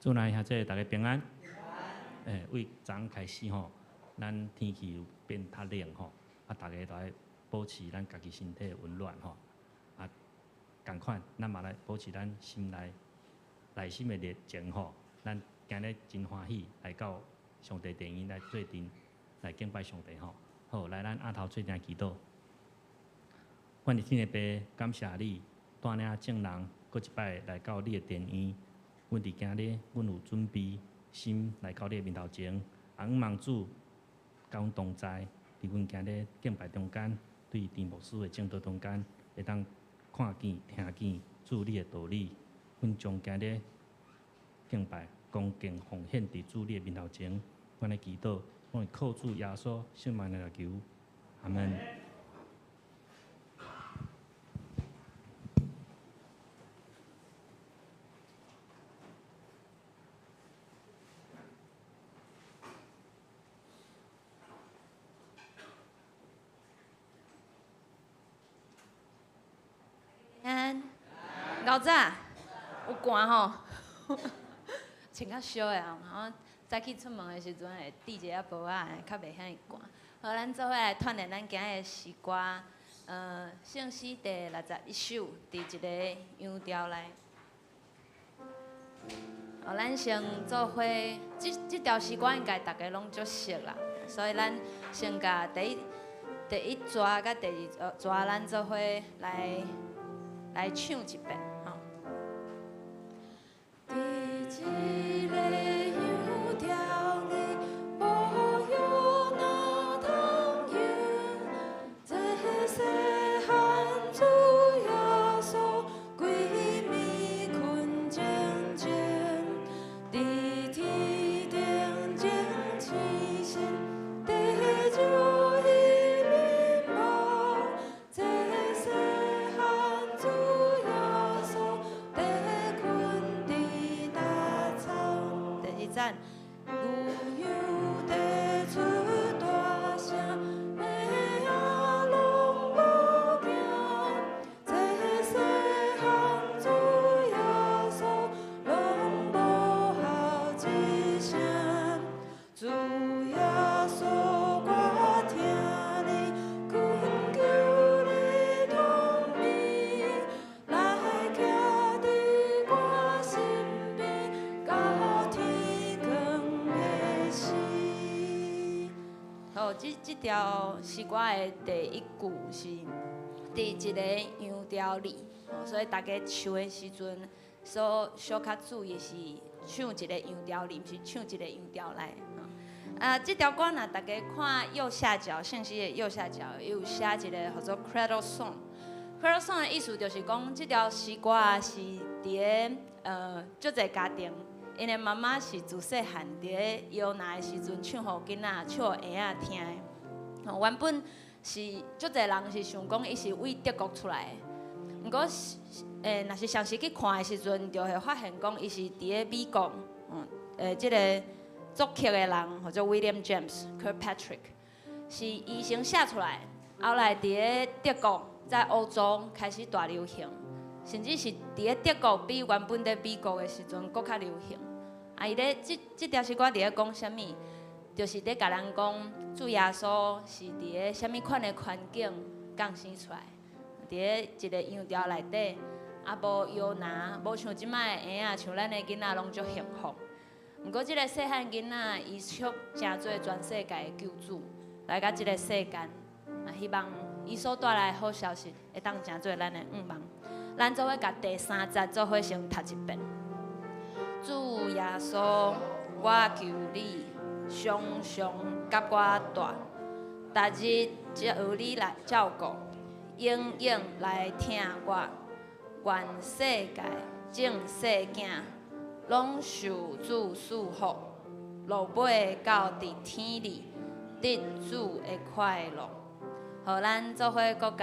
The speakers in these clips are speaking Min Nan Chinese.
主內兄姊，大家平安。為昨昏開始吼，咱天氣有變較冷吼，啊，大家都愛保持咱家己身體的溫暖吼。啊，仝款，咱嘛來保持咱心內內心的熱情吼。咱今日真歡喜來到上帝殿裡來做陣來敬拜上帝吼。好，來咱阿頭做陣祈禱。阮的天的父，感謝你帶領眾人閣一擺來到你的殿院。阮佇今日，阮有準備心來到你的面頭前，啊，向望主佮阮同在，佇阮今日敬拜中間，對陳牧師的證道中間，會當看見、聽見主你的道理。阮將今日敬拜恭敬奉獻佇主你的面頭前，阮來祈禱，阮靠主耶穌聖名來求，阿門。安，老早有寒吼，穿較燒的吼，我早起出門的時陣會戴一下帽仔，較袂遐爾寒。好，咱做伙來鍛鍊咱今日的詩歌，聖詩第61首，佇一个羊牢內。哦，咱先做伙，這這條詩歌應該大家攏足熟啦，所以咱先共第一第一逝佮第二逝，咱做伙來來唱一遍，吼。佇一个羊牢裡，無藥哪通用？這細漢主耶穌，規暝睏靜靜，佇天頂前星星，得著彼面目。這細漢主耶穌，佇睏佇大草。第二節，牛羊佇出大聲，馬仔攏無驚。這細漢主耶穌，攏無吼一聲。主耶穌，我疼你，懇求你同眠，來徛佇我身邊，到天光的時。好，這這條詩歌的第一句是佇一個羊牢裡，所以大家唱的時陣，所小較注意是唱一個羊牢裡，毋是唱一個羊牢內。啊，這條歌若大家看右下角，聖詩的右下角，伊有寫一個號做 Cradle Song。Cradle Song 的意思就是講，這條詩歌啊是佇咧足濟家庭，𪜶的媽媽是自細漢佇咧搖籃的時陣唱予囡仔、唱予嬰仔聽的。原本是足濟人是想講伊是為德國出來的，毋過若是詳細去看的時陣，就會發現講伊是佇咧美國，這個作曲的人號做 William James Kirkpatrick，是伊先寫出來，後來佇咧德國在歐洲開始大流行，甚至是佇咧德國比原本佇美國的時陣閣較流行。啊，伊咧這這條詩歌佇咧講啥物？就是佇共人講，主耶穌是佇咧啥物款的環境降生出來，佇咧一個羊牢內底，啊無搖籃，無像這擺的嬰仔，像咱的囡仔攏足幸福。毋過這個細漢囡仔，伊卻成做全世界的救主，來到這個世間，啊，希望伊所帶來的好消息會當成做咱的向望。咱做伙共第三節做伙先讀一遍。主耶穌，我求你，常常佮我蹛，逐日求你來照顧，永遠來疼我。願世界眾細囝，攏受主賜福，落尾到佇天裡得主的快樂。好，咱做伙閣共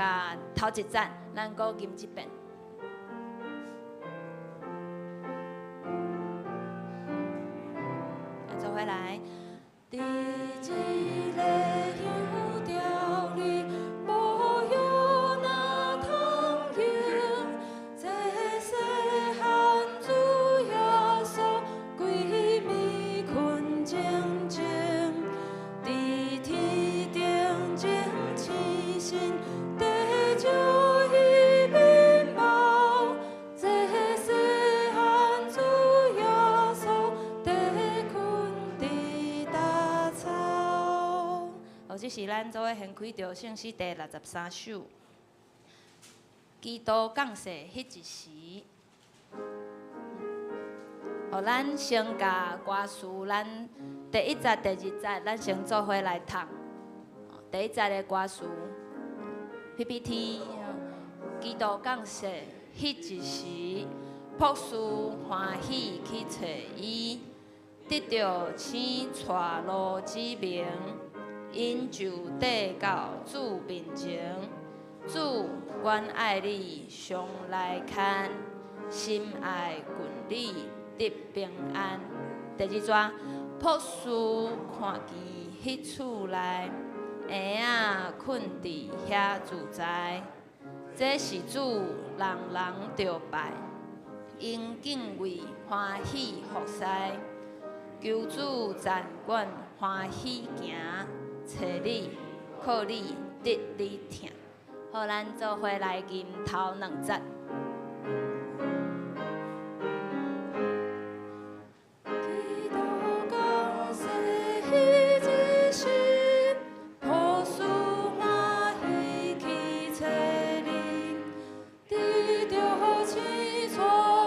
頭一節，咱閣吟一遍。做伙來。佇一个羊牢裡，無藥哪通用？這細漢主耶穌，規這是咱做伙掀開著聖詩第63首。基督降世彼一時，予咱先共歌詞，咱第一節、第二節，咱先做伙來讀。第一節的歌詞，PPT，基督降世彼一時，博士歡喜去揣伊，得著星帶路指明，𪜶就綴到主面前。主，阮愛你常來牽，心愛近你得平安。第二節，博士看見彼厝內，嬰仔睏佇遐自在，這是主，人人著拜，應敬畏歡喜服侍，求主掌管歡喜行，揣你靠你得你疼。予咱做伙來吟頭兩節。基督降世彼一時，博士歡喜去揣你，得著星帶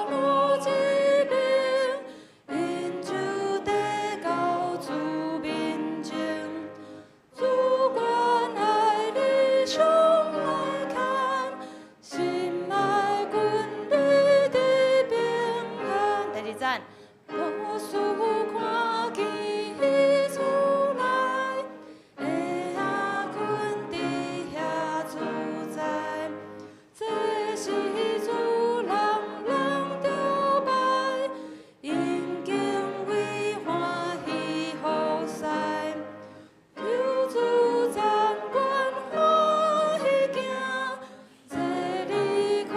路指明，𪜶就綴到主面前。主關愛你常來牽，心愛近你得平安。第二節，博士看見彼厝內，嬰仔睏佇遐自在，這是主，人人著拜，應敬畏歡喜服侍，求主掌管歡喜行，揣你靠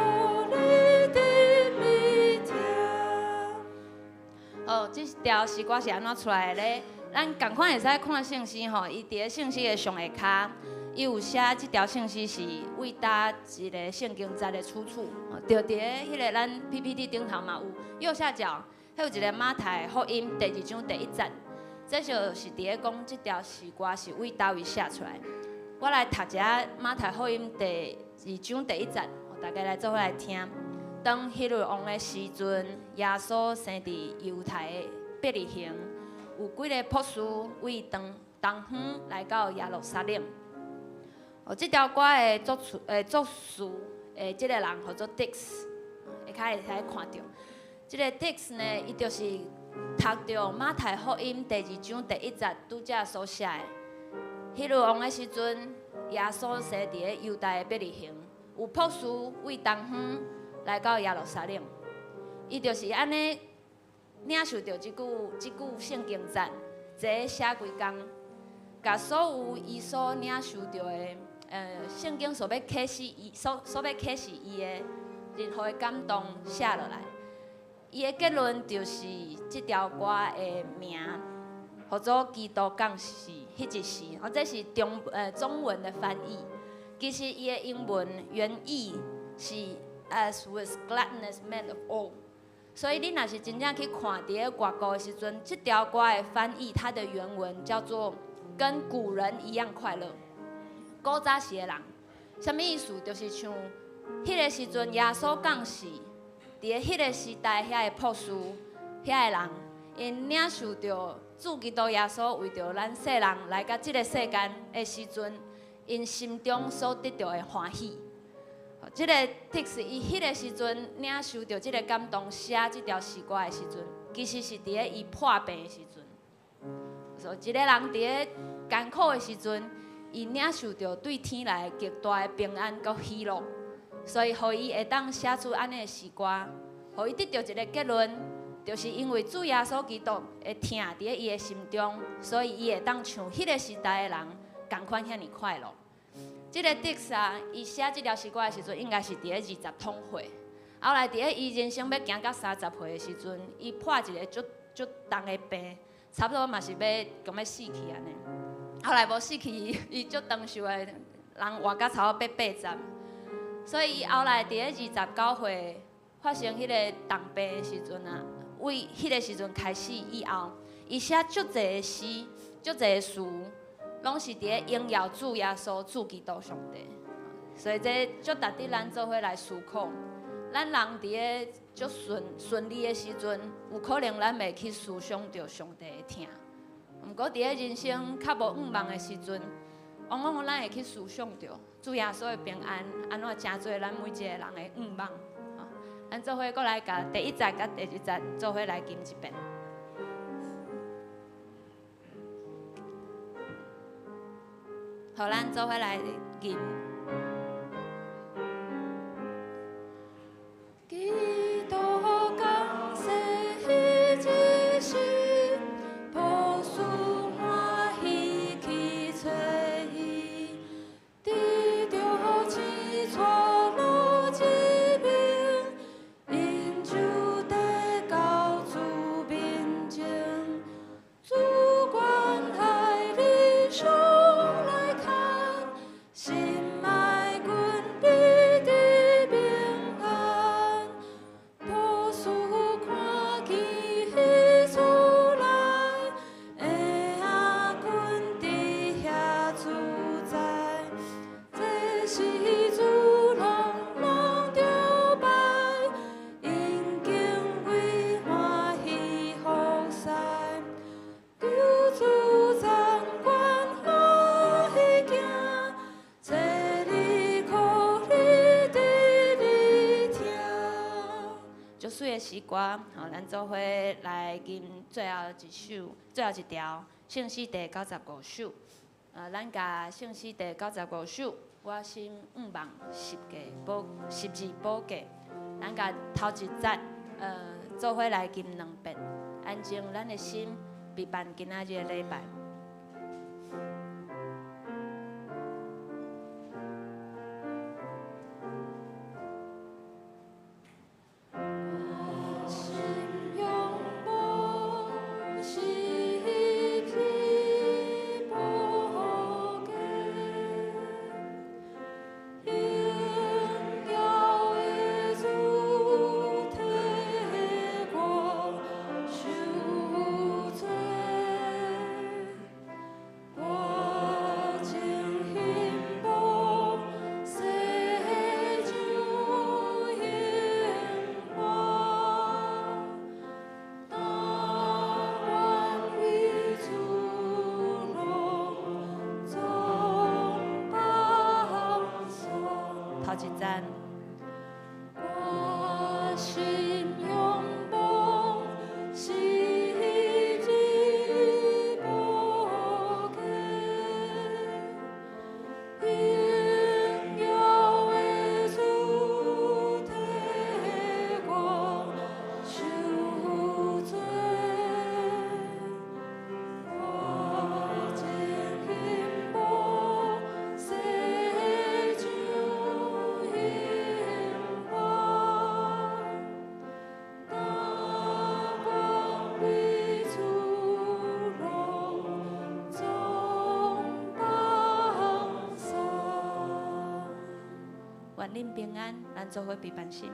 你得美疼。哦，這條詩歌是按怎出來的咧？咱仝款會使看聖詩吼，伊佇咧聖詩的上下跤，伊有寫這條聖詩是對佗一个聖經節的出處。就佇咧彼个咱 PPT 頂頭嘛有右下角，彼有一个馬太福音第二章第一節，這就是佇咧講這條詩歌是對佗位寫出來。我來讀一下馬太福音第二章第一節，大家來做伙來聽。當希律王的時陣，耶穌生佇猶太的伯利恆，有幾个博士對東東方來到耶路撒冷。哦，這條歌的作詞、作詞的這个人號做 Dix，下跤會使看著。這个 Dix 呢，伊就是讀著馬太福音第二章第一節拄才所寫的。希律王的時陣，耶穌生佇咧猶太的伯利恆，有博士對東方來到耶路撒冷。伊就是按呢領受著這句聖經節，坐寫幾工，共所有伊所領受著的，聖經所欲啟示伊，所欲啟示伊的任何的感動寫落來。伊的結論就是這條歌的名，號做基督降世彼一時。哦，這是中文的翻譯。其實伊的英文原意是 As with gladness men of old。所以你若是真正去看佇咧外國的時陣，這條歌的翻譯，它的原文叫做跟古人一樣快樂。古早時的人，啥物意思？就是像彼个時陣耶穌降世，佇咧彼个時代遐个博士，遐个人，𪜶領受著主基督耶穌為著咱世人來到這个世間的時陣，𪜶心中所得著的歡喜。這个 Dix 伊彼个時陣領受著這个感動，寫這條詩歌的時陣，其實是佇咧伊破病的時陣。所以一个人佇咧艱苦的時陣，伊領受著對天來極大的平安佮喜樂，所以予伊會當寫出按呢的詩歌，予伊得著一个結論，就是因為主耶穌基督的疼佇咧伊的心中，所以伊會當像彼个時代的人仝款遐爾快樂。這个 Dix 啊，伊寫這條詩歌的時陣，應該是佇咧二十通歲。後來佇咧伊人生欲行到30歲的時陣，伊破一个足足重的病，差不多嘛是欲講欲死去按呢。後來無死去，伊足長壽的人活到差不多八十。所以伊後來佇咧29歲發生彼个重病的時陣啊，對彼个時陣開始以後，伊寫足濟的詩，足濟的詞，攏是佇咧榮耀主耶穌、主基督上帝。所以這足值得咱做伙來思考。咱人佇咧足順順利的時陣，有可能咱袂去思想著上帝的疼。毋過佇咧人生較無向望的時陣，往往咱會去思想著主耶穌的平安，按怎成做咱每一個人的向望。咱做伙閣來共第一節佮第二節做伙來吟一遍。予咱做伙來吟。基督降世彼一時，普世歡喜去揣伊，得著青帶路一面，𪜶就得到主面前，主關愛你上來牽，心愛阮彼得平安。普世看見彼厝內，嬰仔睏佇遐自在，這時主攏攏著拜，𪜶敬畏歡喜服侍，求主掌管歡喜行，切里苦你佇你聽。足媠的詩歌，吼，咱做伙來吟最後一首、最後一條聖詩第九十五首。咱共聖詩第九十五首，我心向望十架寶十字寶架，咱共頭一節，做伙來吟兩遍，安靜咱的心，備辦今仔日的禮拜。我心仰望十字寶架，榮耀的主替我受罪，我真希望世上榮華，但願為主攏總放手。頭一節。我心仰望十字寶架，榮耀的主替我受罪，我真希望世上榮華，但願為主攏總放手。願恁平安，咱做伙備辦心。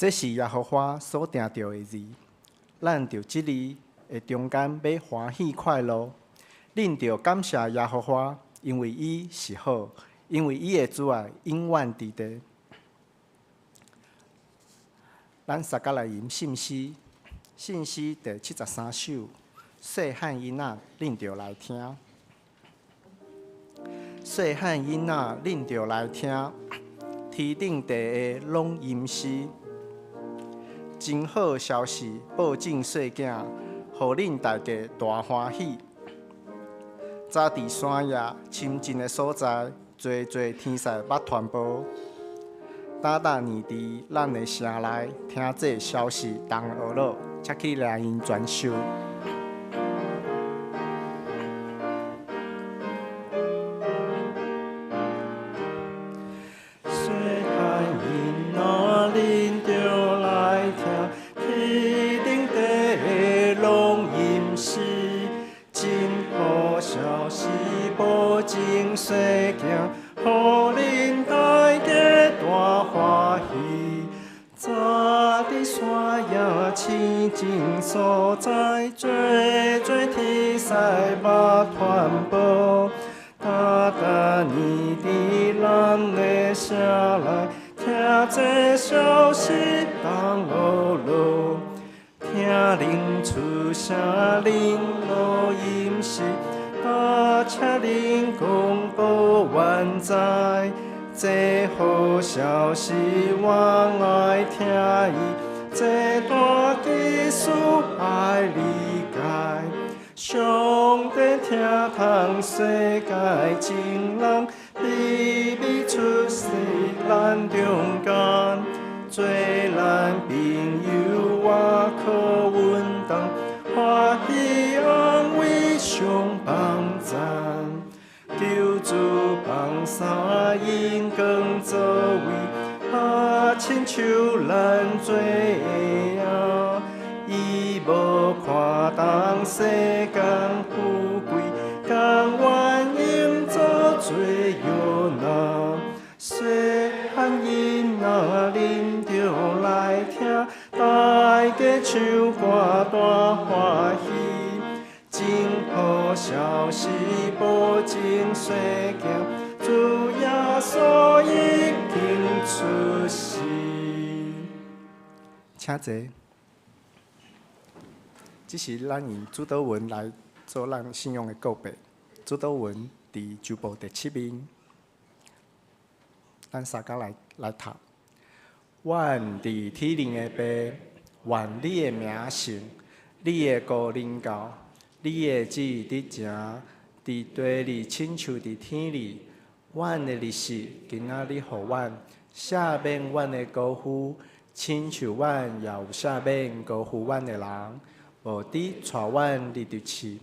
這是耶和華所定著的日，咱佇這日的中間欲歡喜快樂。恁著感謝耶和華，因為伊是好，因為伊的慈愛永遠佇地。咱三家來吟信詩，信詩第73首，細漢囡仔，恁著來聽。細漢囡仔，恁著來聽，天頂地下攏吟詩，真好消息報進細囝，予恁大家大歡喜。早佇山野深靜的所在，濟濟天使捌傳報。噠噠年佇咱的城內，聽這消息同學樂，請起來吟全首。細漢囡仔，恁著來聽，天頂地下攏吟詩，真好消息報進細囝，予恁大家大歡喜。早佇山野清靜所在，濟濟天使捌傳報。噠噠年佇咱的城內，聽這消息同學樂，聽恁出聲恁樂吟詩，搭車恁廣播萬載。這好消息我愛聽伊，這大技術愛理解。上帝疼痛世界情人，秘密出世咱中間，做咱朋友我可穩當，歡喜安慰相幫贊。求主放三榮光作為，啊，親像咱做的啊，伊無看重世間富貴，甘願用做罪約拿。細漢囡仔，恁著來聽，大家唱歌大歡喜。真好消息報進細囝，主耶穌已經出世。請坐。這是咱用主禱文來做咱信仰的告白。主禱文佇周報第七面，咱三家來讀。阮佇天頂的父，願你的名聖，你的國臨到，你的旨意得成，佇地裡親像佇天裡。阮的日食今仔日予阮，赦免阮的過犯，親像阮也有赦免過犯阮的人。無得帶阮入著試，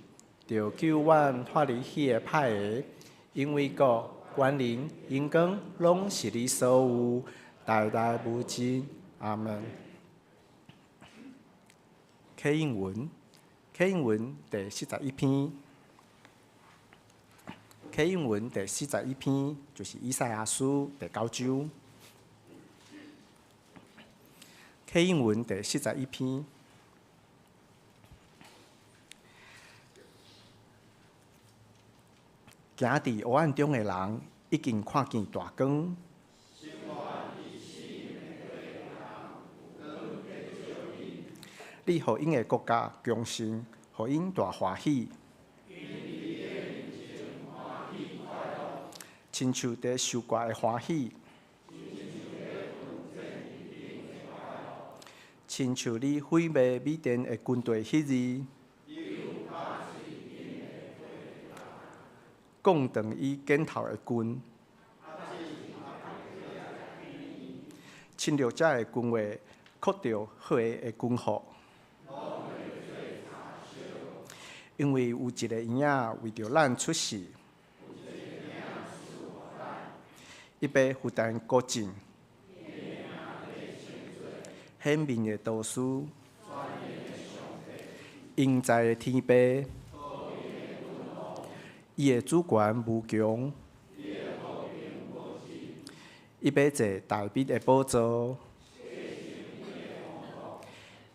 著救阮脫離彼个歹的，因為國、權能、榮光，攏是你所有，代代無盡。阿門。啟應文，啟應文第41篇，啟應文第四十一篇就是以賽亞書第九章。啟應文第四十一篇。行佇黑暗中的人，已經看見大光。你予𪜶的國家強盛，予𪜶大歡喜。親像佇收割的歡喜，親像你毀滅米甸的軍隊彼日，摃斷伊肩頭的棍，侵略者的軍話，哭著好的軍服。因為有一個嬰仔為著咱出世，伊欲負擔國政，顯明的導師，永在的天父，伊的主權無窮，伊欲坐大衛的寶座，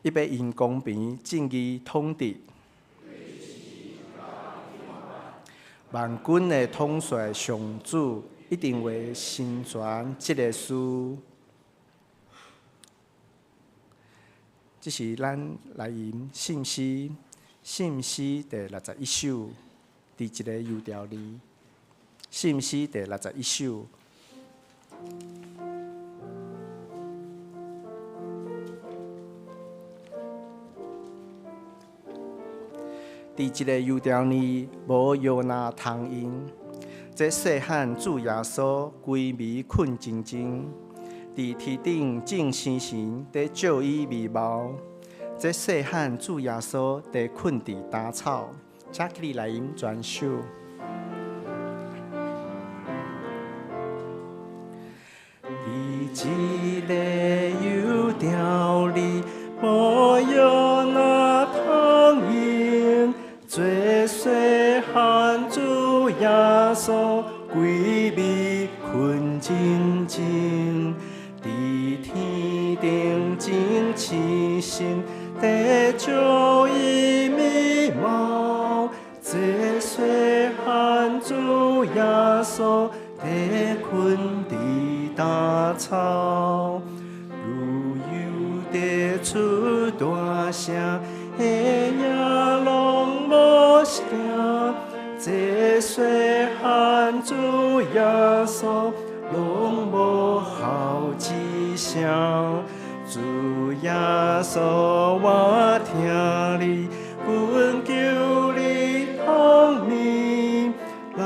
伊欲用公平正義統治。萬軍的統帥上主一定會成全這个事。這是咱來吟聖詩，聖詩第61首，佇一个猶條裡，聖詩第61首。佇一个油條裡，無藥若通用。這細漢主耶穌規暝睏靜靜，佇天頂眾星神佇照伊美貌。這細漢主耶穌佇睏佇稻草，請起來吟全首。佇一个油條裡，無藥若通用。做細漢主耶穌，規暝睏靜靜，佇天頂眾星神佇照伊美貌。做細漢主耶穌佇睏佇稻草，旅遊佇出大聲，彼影攏無驚。這細漢主耶穌攏無哭一聲。主耶穌，我疼你，阮求你憐憫，來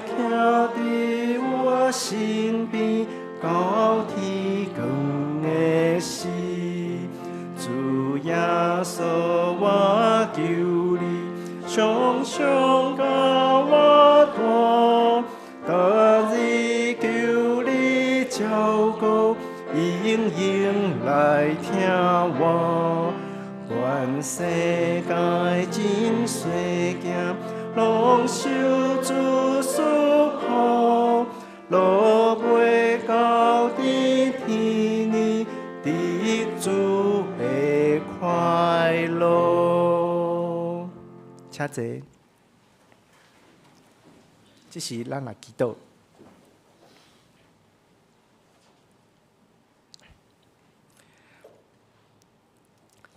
徛佇我身邊，到天光的時。主耶穌，我求你，常常佮我蹛，逐日求你照顧，永永來疼我。願世界真細囝，攏受主賜福，落尾到佇天裡，得主的快樂。請坐。這時咱來祈禱。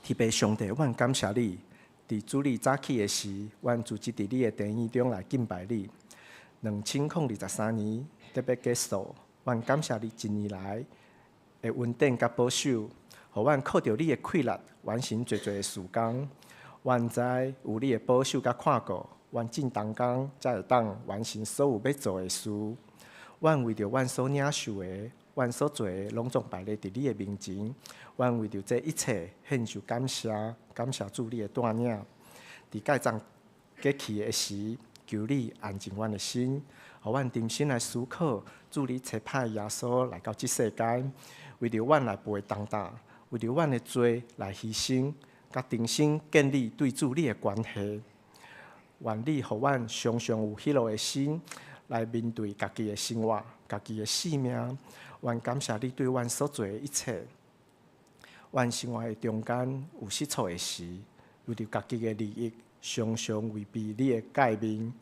天父上帝，阮感謝你，佇主日早起的時，阮組織佇你的殿宇中來敬拜你。2023年特別結束，阮感謝你一年來的恩典佮保守，予阮靠著你的氣力完成濟濟的事工。阮知有你的保守佮看顧，阮進同工才會當完成所有欲做的事。阮為著阮所領受的，阮所做的，攏總擺咧佇你的面前。阮為著這一切獻上感謝，感謝主你的帶領。佇蓋葬過去的時，求你安靜阮的心，予阮重新來思考主你差派耶穌來到這世間，為著阮來背重擔，為著阮的罪來犧牲，佮重新建立對主你的關係。願你予阮常常有喜樂的心來面對家己的生活、家己的性命。願感謝你對阮所做的一切。阮生活的中間有失錯的時，為著家己的利益，常常違背你的誡命。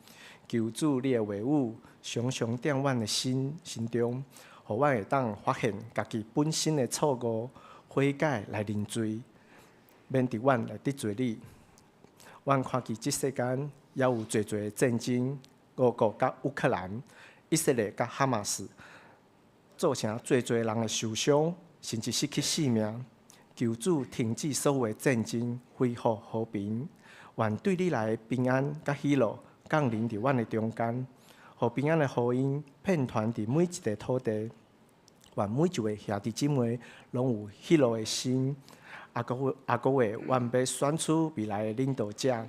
求主你的話語常常踮阮的心心中，予阮會當發現家己本身的錯誤，悔改來認罪，免得阮來得罪你。阮看見這世間猶有濟濟的戰爭，俄國佮烏克蘭、以色列佮哈馬斯，造成濟濟人的受傷，甚至失去性命。求主停止所有的戰爭，恢復和平。願對你來的平安佮喜樂降臨佇阮的中間，予平安的福音遍傳佇每一塊土地。願每一位兄弟姊妹攏有喜樂的心。啊，閣有啊，閣有，阮欲選出未來的領導者，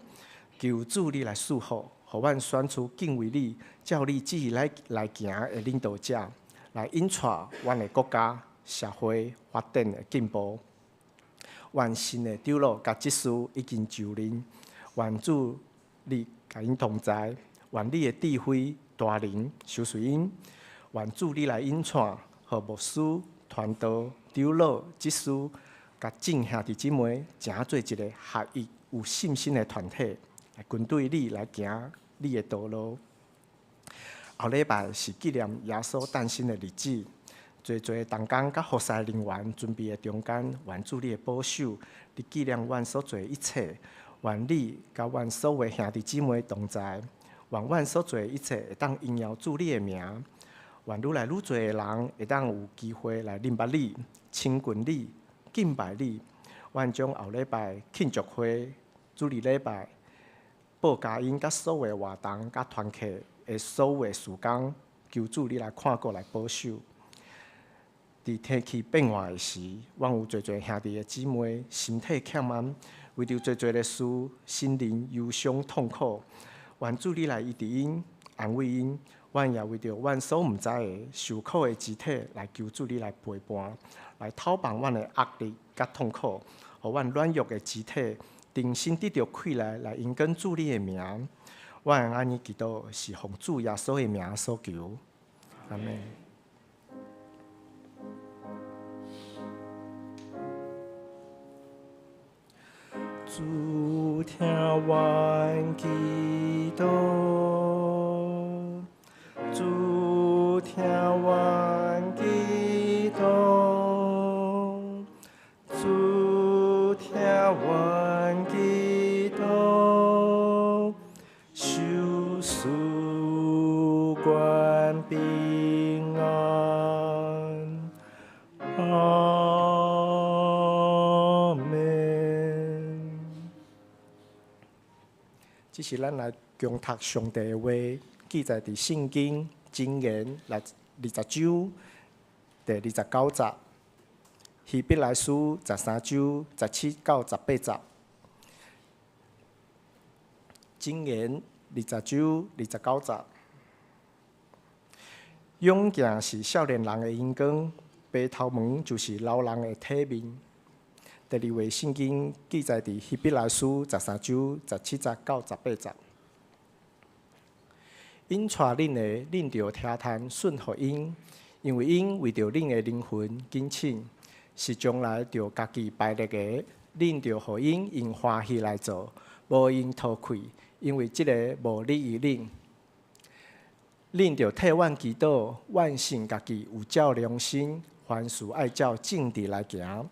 求主你來賜福，予阮選出敬畏你、照你旨意來來行的領導者，來引帶阮的國家社會發展的進步。願新的長老佮執事已經就任，願主你佮𪜶同在，願你的智慧大能相隨𪜶，願主你來引帶，予牧師、傳道、長老、執事，佮佮眾兄弟姊妹成做一个合一有信心的团体，來跟隨你來行你的道路。後禮拜是紀念耶穌誕生的日子，濟濟同工佮服侍人員準備的中間，願主你的保守，你紀念阮所做的一切，願你佮阮所有兄弟姊妹同在，願阮所做的一切會當榮耀主你的名，願愈來愈濟的人會當有機會來認捌你、親近你、敬拜你。阮將後禮拜慶祝會、主日禮拜、報佳音佮所有的活動佮團契的所有的事工，求主你來看顧來保守。佇天氣變化的時，阮有濟濟兄弟的姊妹身體欠安，為著濟濟的事，心靈憂傷痛苦。願主你來醫治𪜶，安慰𪜶。阮也為著阮所毋知的受苦的肢體，來求主你來陪伴，來透放阮的壓力佮痛苦，予阮軟弱的肢體重新得著氣力，來榮光主你的名。阮按呢祈禱，是奉主耶穌的名所求。阿們。主聽阮祈禱，主聽阮祈禱，主聽阮祈禱，受事願平安。阿們。這是咱來恭讀上帝的話，記載佇聖經箴言20章第29節，希伯來書13章17到18節。箴言20章29節，勇健是少年人的榮光，白頭毛就是老人的體面。第二話聖經記載佇希伯來書13章17節到18節。𪜶帶恁的，恁著聽趁順服𪜶，因為𪜶為著恁的靈魂謹慎，是將來著家己敗力的。恁著予𪜶用歡喜來做，無用討氣，因為這个無利於恁。恁著替阮祈禱，阮信家己有照良心，凡事愛照正直來行。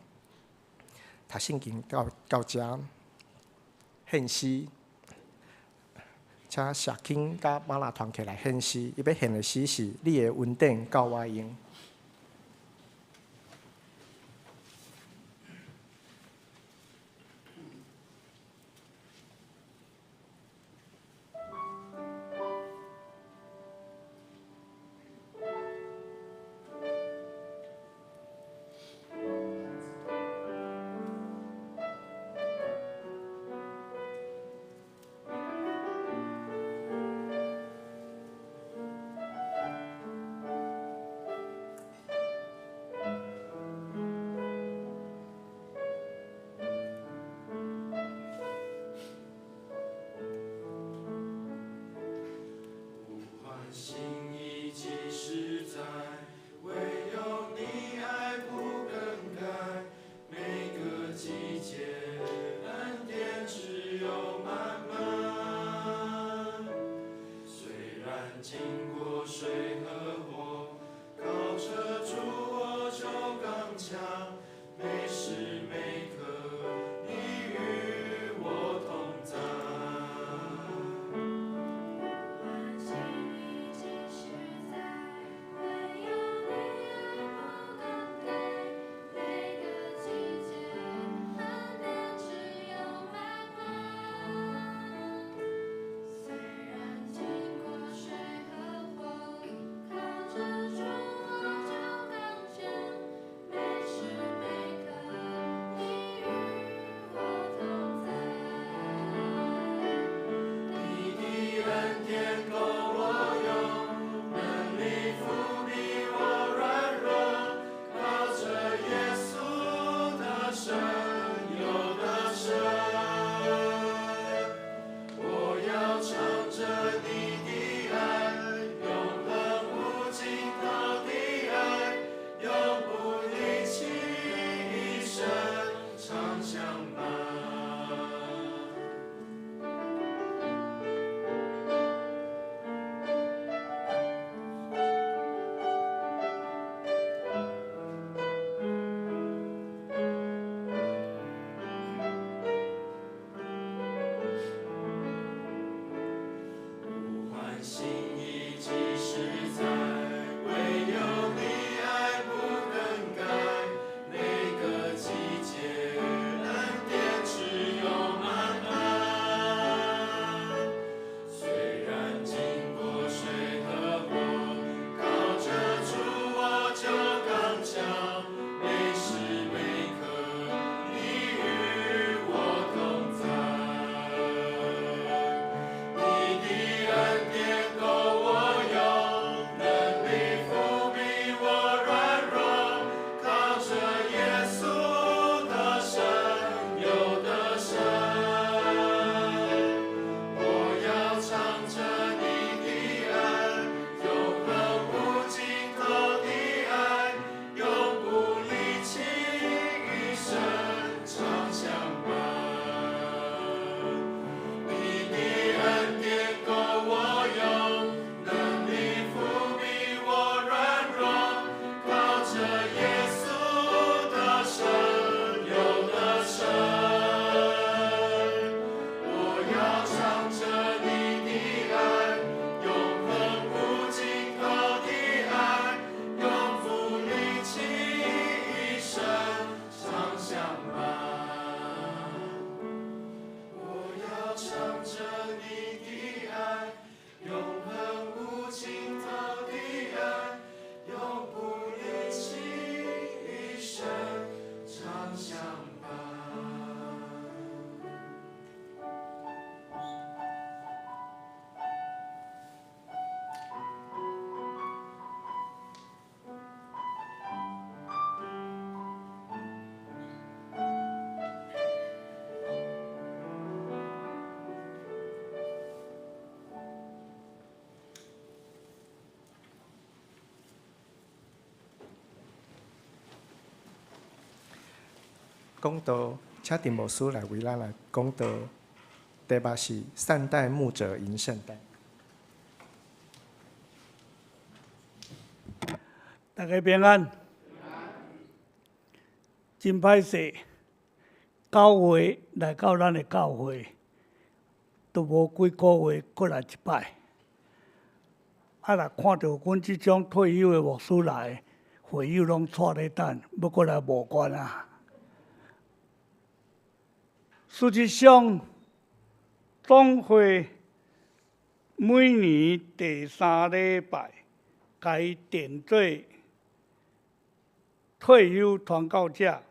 讀聖經到遮，獻詩，請社青佮馬拉團契來獻詩。伊欲獻的詩是：你的恩典夠我用。每時每刻，你講道，請陳牧師來為咱來講道。題目是善待牧者迎聖誕。大家平安。真歹勢，教會來到咱的教會，都無幾個月，閣來一擺。啊，若看著阮這種退休的牧師來，會友攏掣咧等，欲閣來募捐啊。事實上，總會每年第三禮拜，共伊定做退休傳教者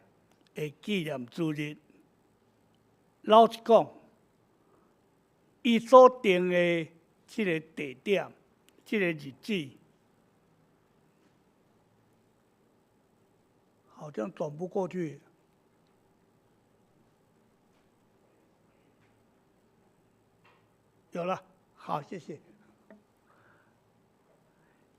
的紀念主日。老實講，伊所定的這个地點、這个日子，好像轉不過去。有了，好，謝謝。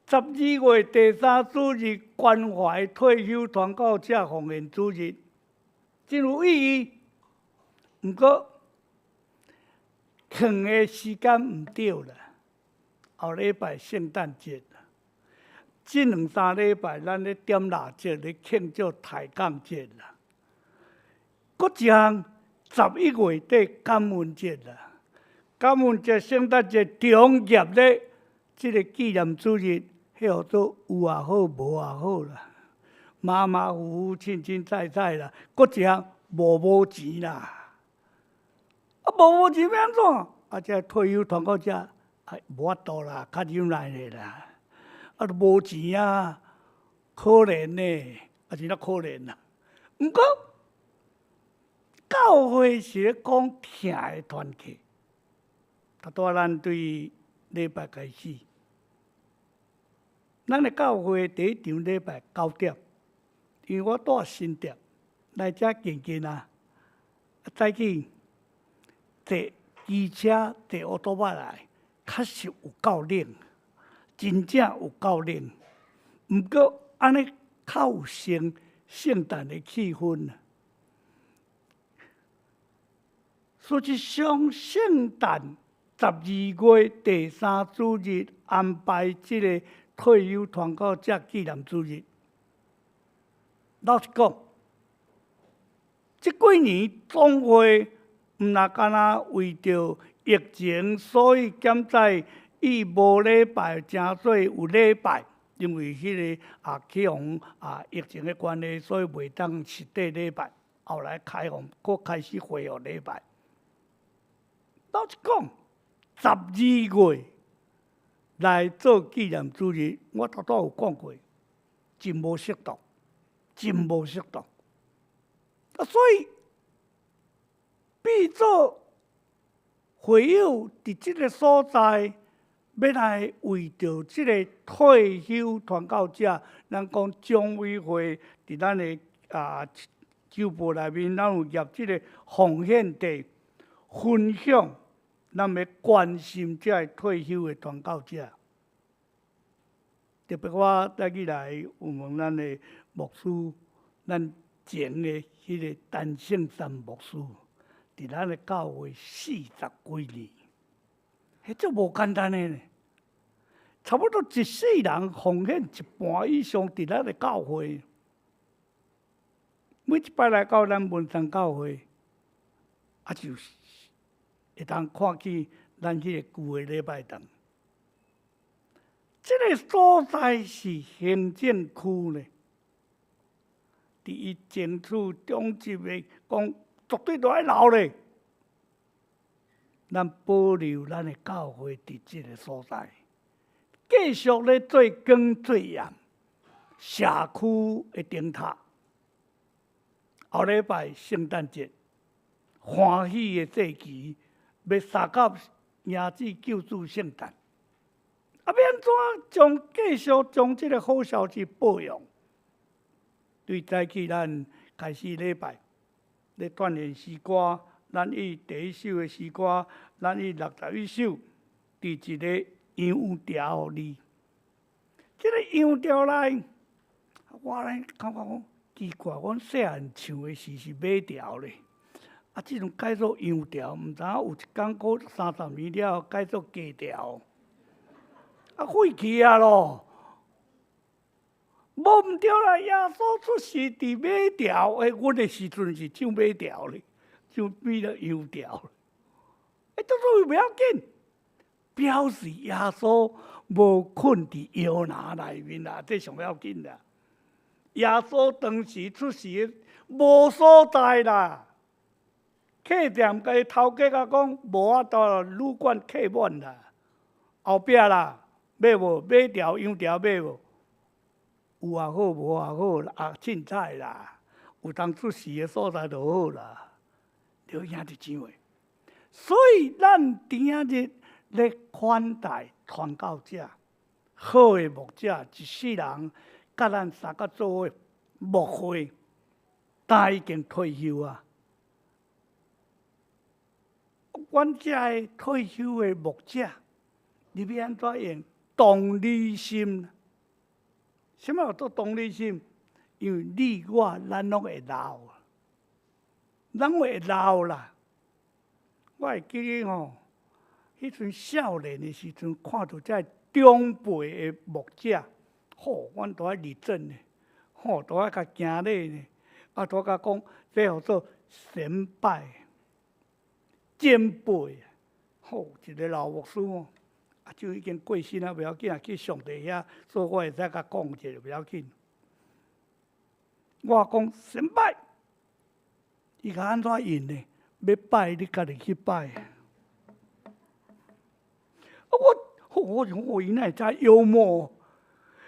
12月第三主日關懷退休傳教者奉獻主日，真有意義。毋過，囥的時間毋對啦。後禮拜聖誕節，這兩三禮拜咱咧點蠟燭咧慶祝抬槓節啦。閣一項11月底感恩節啦，感恩節、聖誕節重疊咧，這个紀念主日。彼號做有也好，無也好啦，馬馬虎虎、凊凊彩彩啦。閣一項無錢啦，啊無錢欲按怎？啊，這退休傳教者啊，無法度啦，較忍耐咧啦。啊，都無錢啊，可憐呢，啊真正可憐啦。毋過教會是咧講疼的團契，拄拄咱對禮拜開始。咱的教會第一場禮拜9點，因為我住新店，來遮近近啊。早起坐機車、坐烏托邦來，確實有夠冷，真正有夠冷。毋過按呢較有聖聖誕的氣氛啊。事實上，聖誕12月第三主日安排這个退休傳教者紀念主日，老實講，這幾年總會毋若干焦為著疫情，所以減載伊無禮拜成做有禮拜，因為彼个啊去予啊疫情的關係，所以袂當實體禮拜。後來開放，閣開始恢復禮拜。老實講，12月來做紀念主日，我拄拄有講過，真無適當，真無適當。啊，所以變做會友佇這个所在，欲來為著這个退休傳教者，咱講長委會佇咱的啊週報內面，咱有入這个奉獻地分享。咱欲關心這个退休的傳教者，特別我早起來有問咱的牧師，咱前的彼个陳聖山牧師，佇咱的教會40幾年，彼足無簡單的呢。差不多一世人奉獻一半以上佇咱的教會，每一擺來到咱文山教會，啊就是。會當看見咱彼个舊的禮拜堂，這个所在是行政區呢。佇伊爭取長執的講，絕對都愛留咧。咱保留咱的教會佇這个所在，繼續咧做光做鹽，社區的燈塔。後禮拜聖誕節，歡喜的節期。欲相佮迎接救主聖誕，啊！欲按怎將繼續將這个好消息報揚？對早起咱開始禮拜，咧鍛鍊詩歌，咱以第一首的詩歌，咱以61首，佇一个羊牢裡，這个羊牢內，我咧感覺講奇奇怪，阮細漢唱的時是馬調咧，啊，這陣改做羊調，毋知影有一工過30年了後改做雞調，啊，廢去啊咯！無毋對啦，耶穌出世佇馬調，欸，阮的時陣是唱馬調咧，唱變做羊調。欸，這都袂要緊，表示耶穌無睏佇搖籃內面啦，這上要緊啦。耶穌當時出世無所在啦，客店共伊頭家共講無法度，旅館客滿啦，後壁啦買無馬調羊調買無？有也好，無也好啦，啊，凊彩啦，有當出世的所在就好啦。著兄弟姊妹，所以咱今仔日咧款待傳教者，好的牧者，一世人佮咱相佮做伙牧會，但已經退休啊。阮遮的退休的牧者，你欲按怎用同理心？啥物叫做同理心？因為你我咱攏會老，咱會老啦。我會記得吼，彼陣少年的時陣，看著這長輩的牧者，吼，阮都愛立正呢，吼，都愛共行禮呢，啊，都共講，這號做先輩、前輩，吼，一个老牧師吼。啊，就已經過身啊，袂要緊啊，去上帝遐，所以我會使共講一下，袂要緊。我講先拜，伊共按怎應呢？欲拜你家己去拜。啊，我，我想我伊哪會遮幽默？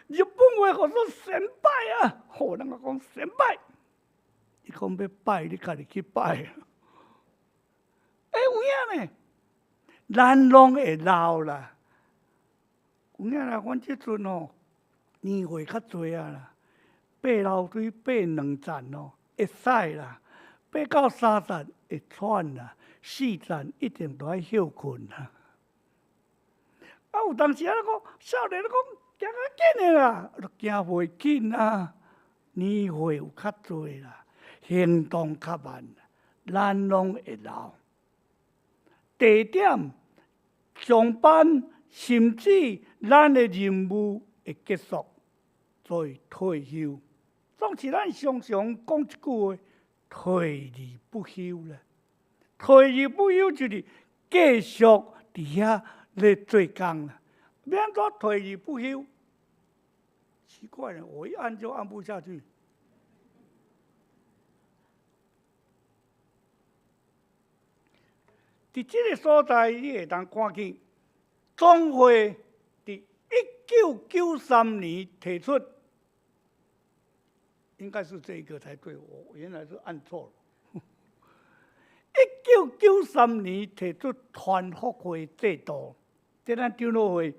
日本話號做先拜啊，吼，人家講先拜，伊講欲拜你家己去拜。欸，有影呢？咱攏會老啦。有影啦，阮這陣吼年歲較濟啊啦，爬樓梯爬兩層吼會使啦，爬到三層會喘啦，四層一定都愛歇睏啦。啊，有當時啊，講少年講行較緊的啦，都行袂緊啊。年歲有較濟啦，行動較慢，咱攏會老。地點上班，甚至咱的任務會結束，所以退休，總是咱常常講一句話：退而不休啦。退而不休就是繼續佇遐咧做工啦。欲按怎退而不休？奇怪了，我一按就按不下去。佇這个所在，你會當看見總會佇1993年提出，應該是這個才對，我原來是按錯了。1993年提出團復會制度，這咱長老會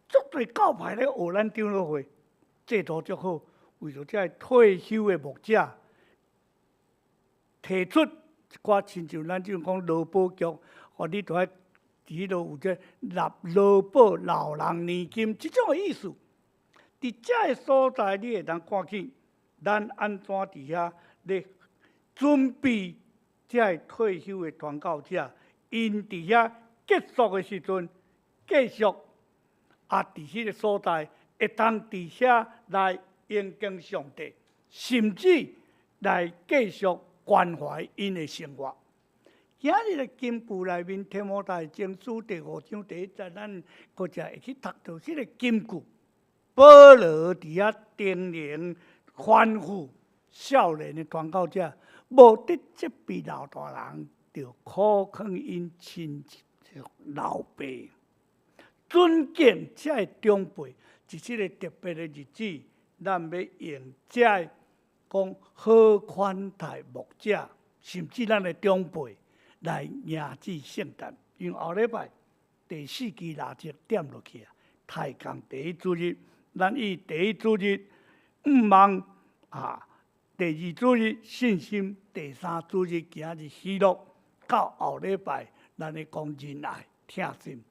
足濟教派咧學咱長老會制度足好，為著這个退休的牧者提出。一寡親像咱這種講勞保局，予你著愛佇彼落有這納勞保老人年金，這種的意思。佇這个所在，你會當看見咱按怎佇遐咧準備這个退休的傳教者，𪜶佇遐結束的時陣，繼續啊佇彼个所在會當佇遐來榮敬上帝，甚至來繼續。關懷𪜶的生活。今日的金句內面，提摩太前書第五章第一節，咱閣才會去讀著這个金句。保羅佇遐叮嚀、吩咐少年的傳教者，無得責備老大人，著苦勸𪜶親像老爸，尊敬這个長輩。佇這个特別的日子，咱欲用這个講好款待牧者，甚至咱的長輩來迎接聖誕。因為後禮拜第四支蠟燭點落去啊，太公第一主日，咱以第一主日向望啊，第二主日信心，第三主日今日喜樂，到後禮拜咱咧講仁愛、疼心。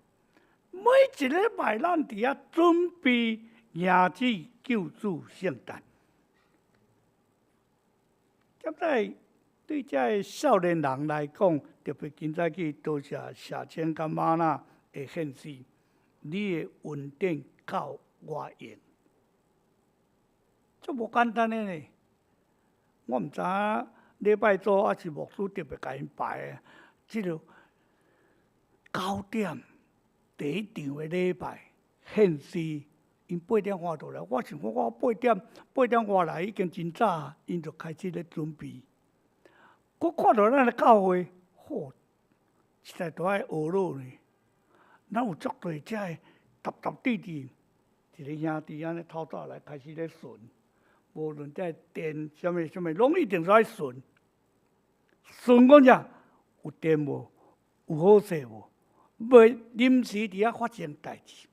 每一禮拜咱佇遐準備迎接救主聖誕。现在對這个少年人來講，特別今早起多謝謝清佮媽娜的獻詩，你的恩典夠我用，足無簡單的呢。我毋知影禮拜組抑是牧師特別共𪜶排的，這个9點第一場的禮拜獻詩，𪜶8點外就來。我想講我8點外來已經真早，𪜶就開始咧準備。閣看著咱的教會，吼，實在都愛學落呢。咱有足濟遮个沓沓滴滴，一个兄弟按呢透早來開始咧巡，無論這電啥物啥物，攏一定都愛巡。巡講啥？有電無？有好勢無？袂臨時佇遐發生代誌。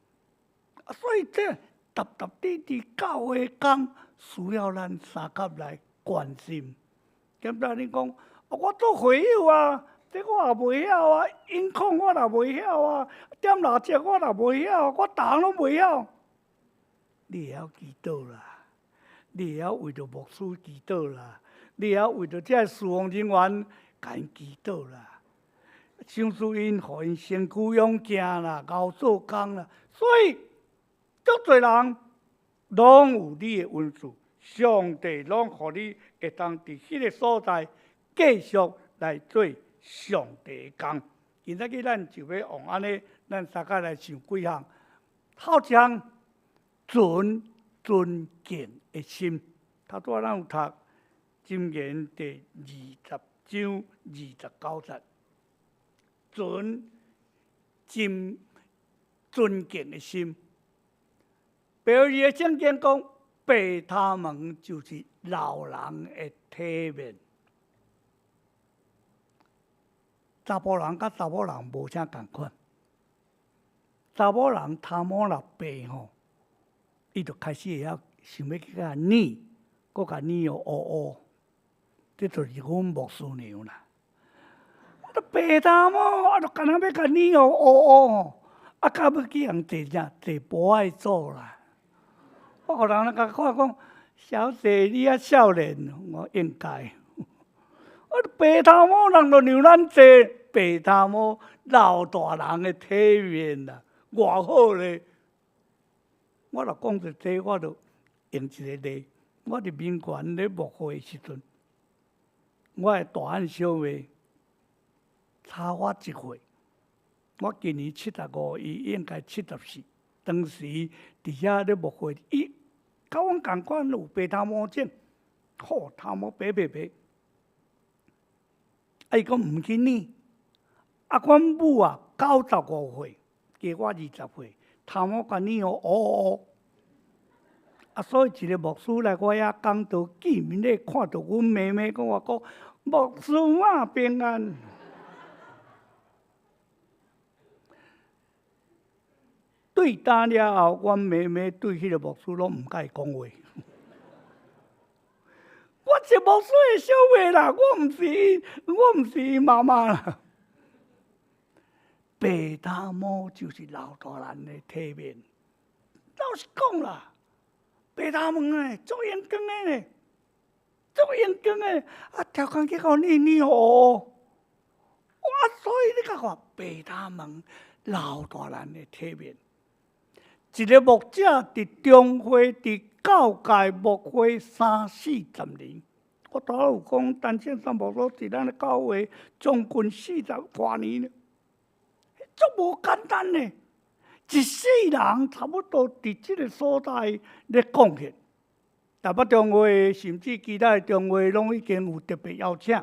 啊，所以這沓沓滴滴教會工需要咱相佮來關心。敢若你講，我做會友啊，這我也袂曉啊，音控我也袂曉啊，點蠟燭我也袂曉，我逐項攏袂曉。你會曉祈禱啦，你會曉為著牧師祈禱啦，你會曉為著這事奉人員共𪜶祈禱啦。賞賜𪜶，予𪜶身軀勇健啦，𠢕做工啦。所以，足濟人攏有你的恩賜，上帝攏予你會當佇彼个所在繼續來做上帝的工。今仔日咱就欲用按呢，咱相佮來想幾項。頭一項，存尊敬的心。頭拄仔咱有讀箴言第20章29節，存真尊敬的心。別字的聖經講，白頭毛就是老人的體面。查埔人佮查某人無啥仝款。查某人頭毛若白吼，伊就開始會曉想欲去共染，閣共染予烏烏。這就是阮牧師娘啦。啊，都白頭毛，啊，就干焦欲共染予烏烏吼，啊，到尾去予人坐啥？坐埔仔做啦。我予人共看講，小姐你猶少年，我應該。啊，白頭毛人就讓咱坐，白頭毛老大人的體面啦，偌好咧！我若講著這，我就用一个例。我佇民權咧牧會的時陣，我的大漢小妹差我一歲。我今年75，伊應該74。當時佇遐咧牧會，伊佮阮仝款有白頭毛症，吼，頭毛白白白。啊，伊閣毋去染。啊，阮母啊，95歲，加我20歲，頭毛共染予烏烏。啊，所以一个牧師來我遐講道，見面咧看著阮妹妹，講我講牧師媽平安。對今了後，阮妹妹對彼个牧師攏毋佮伊講話。我是牧師的小妹啦，我毋是伊媽媽啦。白頭毛就是老大人的體面。老實講啦，白頭毛的足英光的呢，足英光的，啊，超工去予染染烏烏。哇，所以你共看白頭毛老大人的體面。一个牧者佇中會佇教界牧會三四十年，我拄仔有講，陳聖三牧師佇咱的教會將近40外年了，足無簡單呢。一世人差不多佇這个所在咧貢獻，台北中會甚至其他的中會攏已經有特別邀請，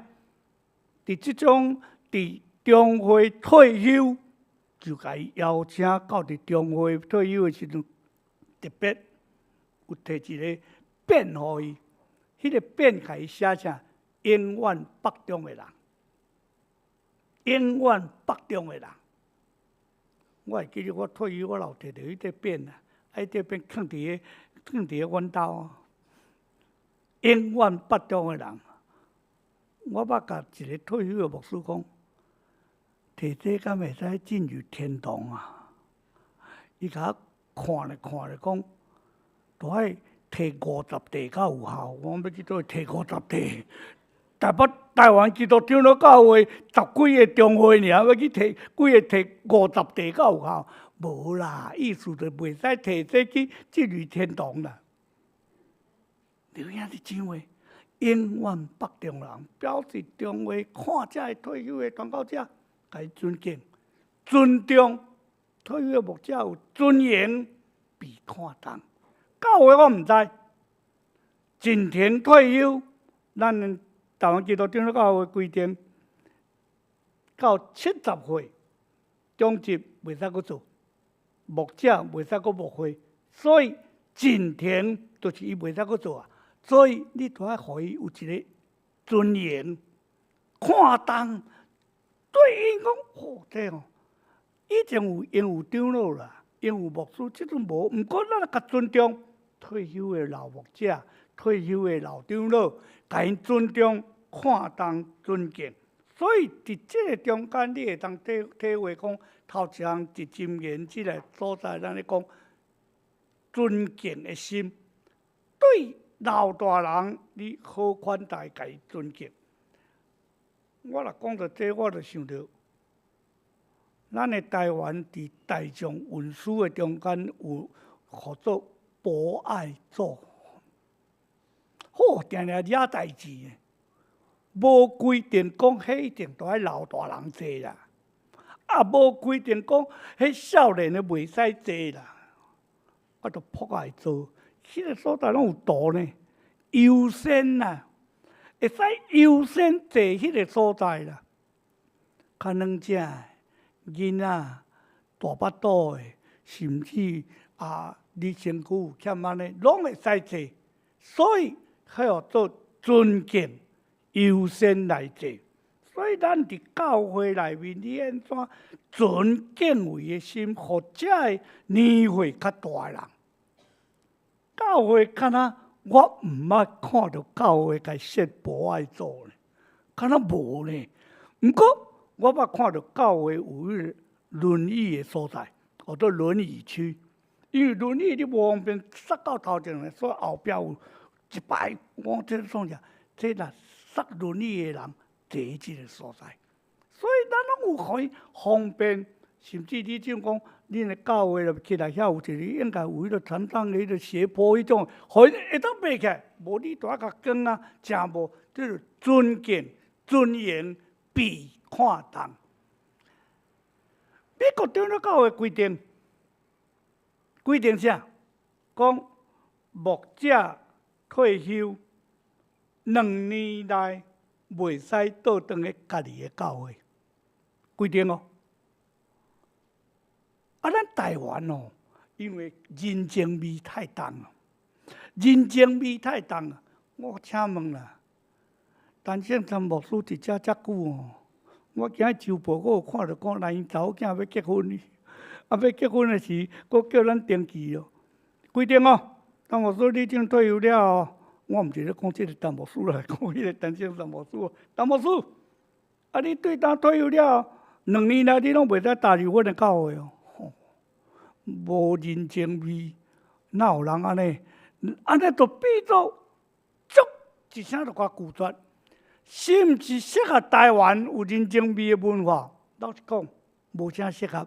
佇這種佇中會退休。就共伊邀請到佇中會退休的時陣，特別有提一个匾予伊，彼个匾共伊寫啥？永遠北中的人，永遠北中的人。我會記得我退休，我也有提著彼塊匾啊，啊，彼塊匾囥佇阮兜。永遠北中的人，我捌共一个退休的牧師講。提這敢會使進入天堂啊？伊共我看咧看咧，講都愛提50塊較有效。我欲去佗位提50塊？台北台灣基督長老教會十幾个中會爾，欲去提幾个提50塊敢有夠？無啦，意思就袂使提這去進入天堂啦。有影弟姊妹，永遠腹中人，表示中會看這个退休的傳教者，共伊尊敬、尊重，退休的牧者有尊嚴，被看重。教會我毋知，進前退休，咱台灣基督長老教會規定，到70歲，長執袂使閣做，牧者袂使閣牧會，所以進前就是伊袂使閣做啊。所以你都愛予伊有一个尊嚴，看重，對𪜶講，吼，這哦，以前有應有長老啦，應有牧師，這陣無，毋過咱較尊重退休的老牧者、退休的老長老，共𪜶尊重、看重、尊敬。所以佇這个中間，你會當體體會講，頭一項佇箴言這个所在，咱咧講尊敬的心，對老大人，你好款待，共伊尊敬。我若講著這，我就想著，咱的台灣佇大眾運輸的中間有號做博愛座，好，定定惹代誌的，無規定講彼一定都愛老大人坐啦，啊，無規定講彼少年的袂使坐啦，啊，就博愛座，彼个所在攏有圖呢，優先啦，會使優先坐彼个所在啦。較軟食的囡仔、大腹肚的，甚至啊，你身軀有欠按呢，攏會使坐。所以，彼號做尊敬優先來坐。所以，咱佇教會內面，你按怎存敬畏的心，予這个年歲較大的人。教會敢若我毋捌看著教會共設博愛座呢，敢若無呢。毋過我捌看著教會有彼个輪椅的所在，號做輪椅區。因為輪椅你無方便塞到頭前，所以後壁有一排。我這創啥？這若塞輪椅的人坐這个所在，所以咱攏有予伊方便。甚至你怎講，恁的教會入起來遐有一个應該有彼个殘障的彼个斜坡彼種，予伊會當爬起來。無你著愛共扛啊，誠無，這就尊敬、尊嚴被看重。美國長老教會規定，規定啥？講牧者退休2年內袂使倒轉去家己的教會，規定哦。啊，咱台灣哦，因為人情味太重啊，人情味太重啊。我請問啦，陳聖山牧師佇遮遮久哦，我今日周報我有看著講，來𪜶查某囝欲結婚，啊，欲結婚的時，閣叫咱登記哦。規定哦，陳牧師你這退休了後，我毋是咧講這个陳牧師啦，講彼个陳聖山牧師。陳牧師，啊，你對當退休了後，2年內你攏袂使踏入阮的教會哦。無人情味，哪有人按呢？按呢就變做足一聲就共拒絕。是毋是適合台灣有人情味的文化？老實講，無啥適合。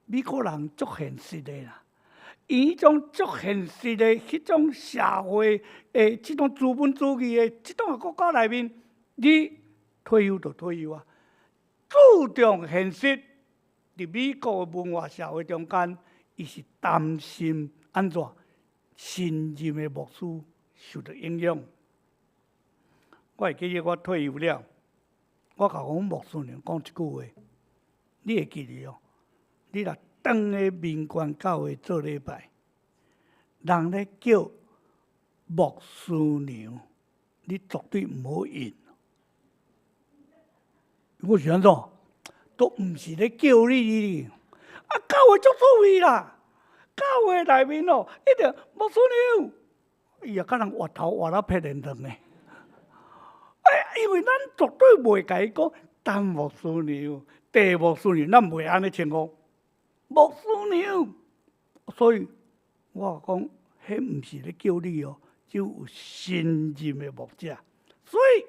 美國人足現實的啦，伊彼種足現實的彼種社會的這種資本主義的這種國家內面，你退休就退休啊，注重現實。佇美國的文化社會中間，伊是擔心按怎新任的牧師受著影響。我會記得我退休了，我共阮牧師娘講一句話，你會記得哦？你若轉去民權教會做禮拜，人咧叫牧師娘，你絕對毋好應。我是按怎？都毋是咧叫你，啊，教會足趣味啦！教會內面哦，一定牧師娘，伊也共人活頭活到撇連長的。哎，因為咱絕對袂共伊講陳牧師娘、鄭牧師娘，咱袂按呢稱呼牧師娘。所以我講，彼毋是咧叫你哦，只有新任的牧者。所以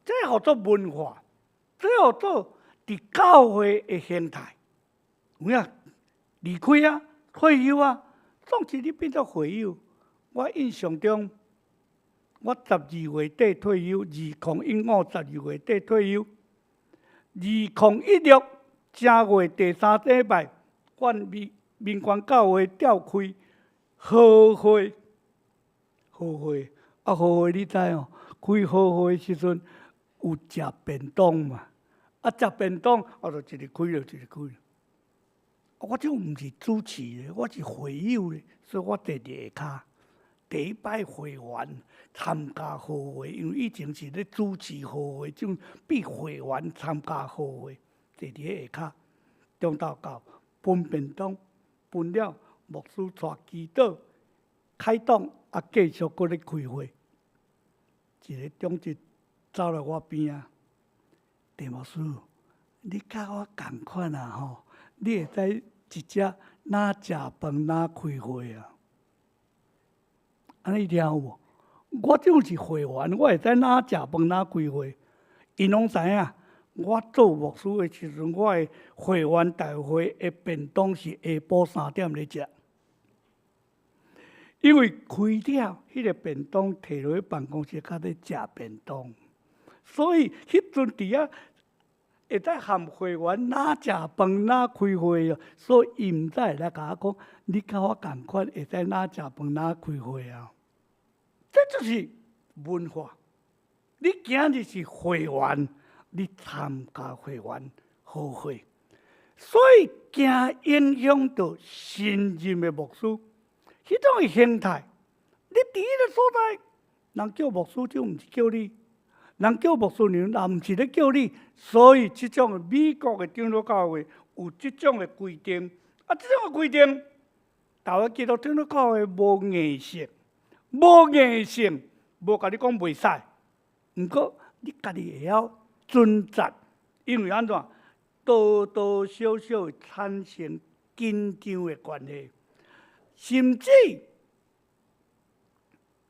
這號做文化，這號做佇教會的形態。有影離開啊，退休啊，總之你變做會友。我印象中，我12月底退休，2015 12月底退休，2016正月第三禮拜，阮民民權教會召開好會，好會啊，好會你知哦？開好會時陣有食便當嘛？啊，食便當，啊，就一直開落，一直開。我這毋是主持的，我是會友咧，所以我坐佇下跤。第一擺會員參加好會，因為以前是咧主持好會，這種比會員參加好會，坐佇下跤。中晝到分便當，分了牧師帶祈禱，開檔啊，繼續閣咧開會。一个長執走來我邊仔，鄭牧師，你佮我仝款啊吼？你會使一隻哪食飯哪開會啊？按呢聽有無？我這種是會員，我會使哪食飯哪開會。𪜶攏知影，我做牧師的時陣，我的會員大會的便當是下晡3點咧食。因為開了，彼个便當提落去辦公室，較咧食便當，所以彼陣佇遐會使含會員哪食飯哪開會啊，所以伊毋知會來共我講，你佮我仝款會使哪食飯哪開會啊？這就是文化。你今日是會員，你參加會員好會，所以驚影響到新任的牧師。彼種的形態，你佇彼个所在，人叫牧師長，毋是叫你；人叫牧師娘，也毋是咧叫你。所以，這種美國的長老教會有這種的規定。啊，這種的規定，台灣基督長老教會無硬性，無硬性，無共你講袂使。毋過，你家己會曉準則，因為按怎多多少少會產生緊張的關係。甚至，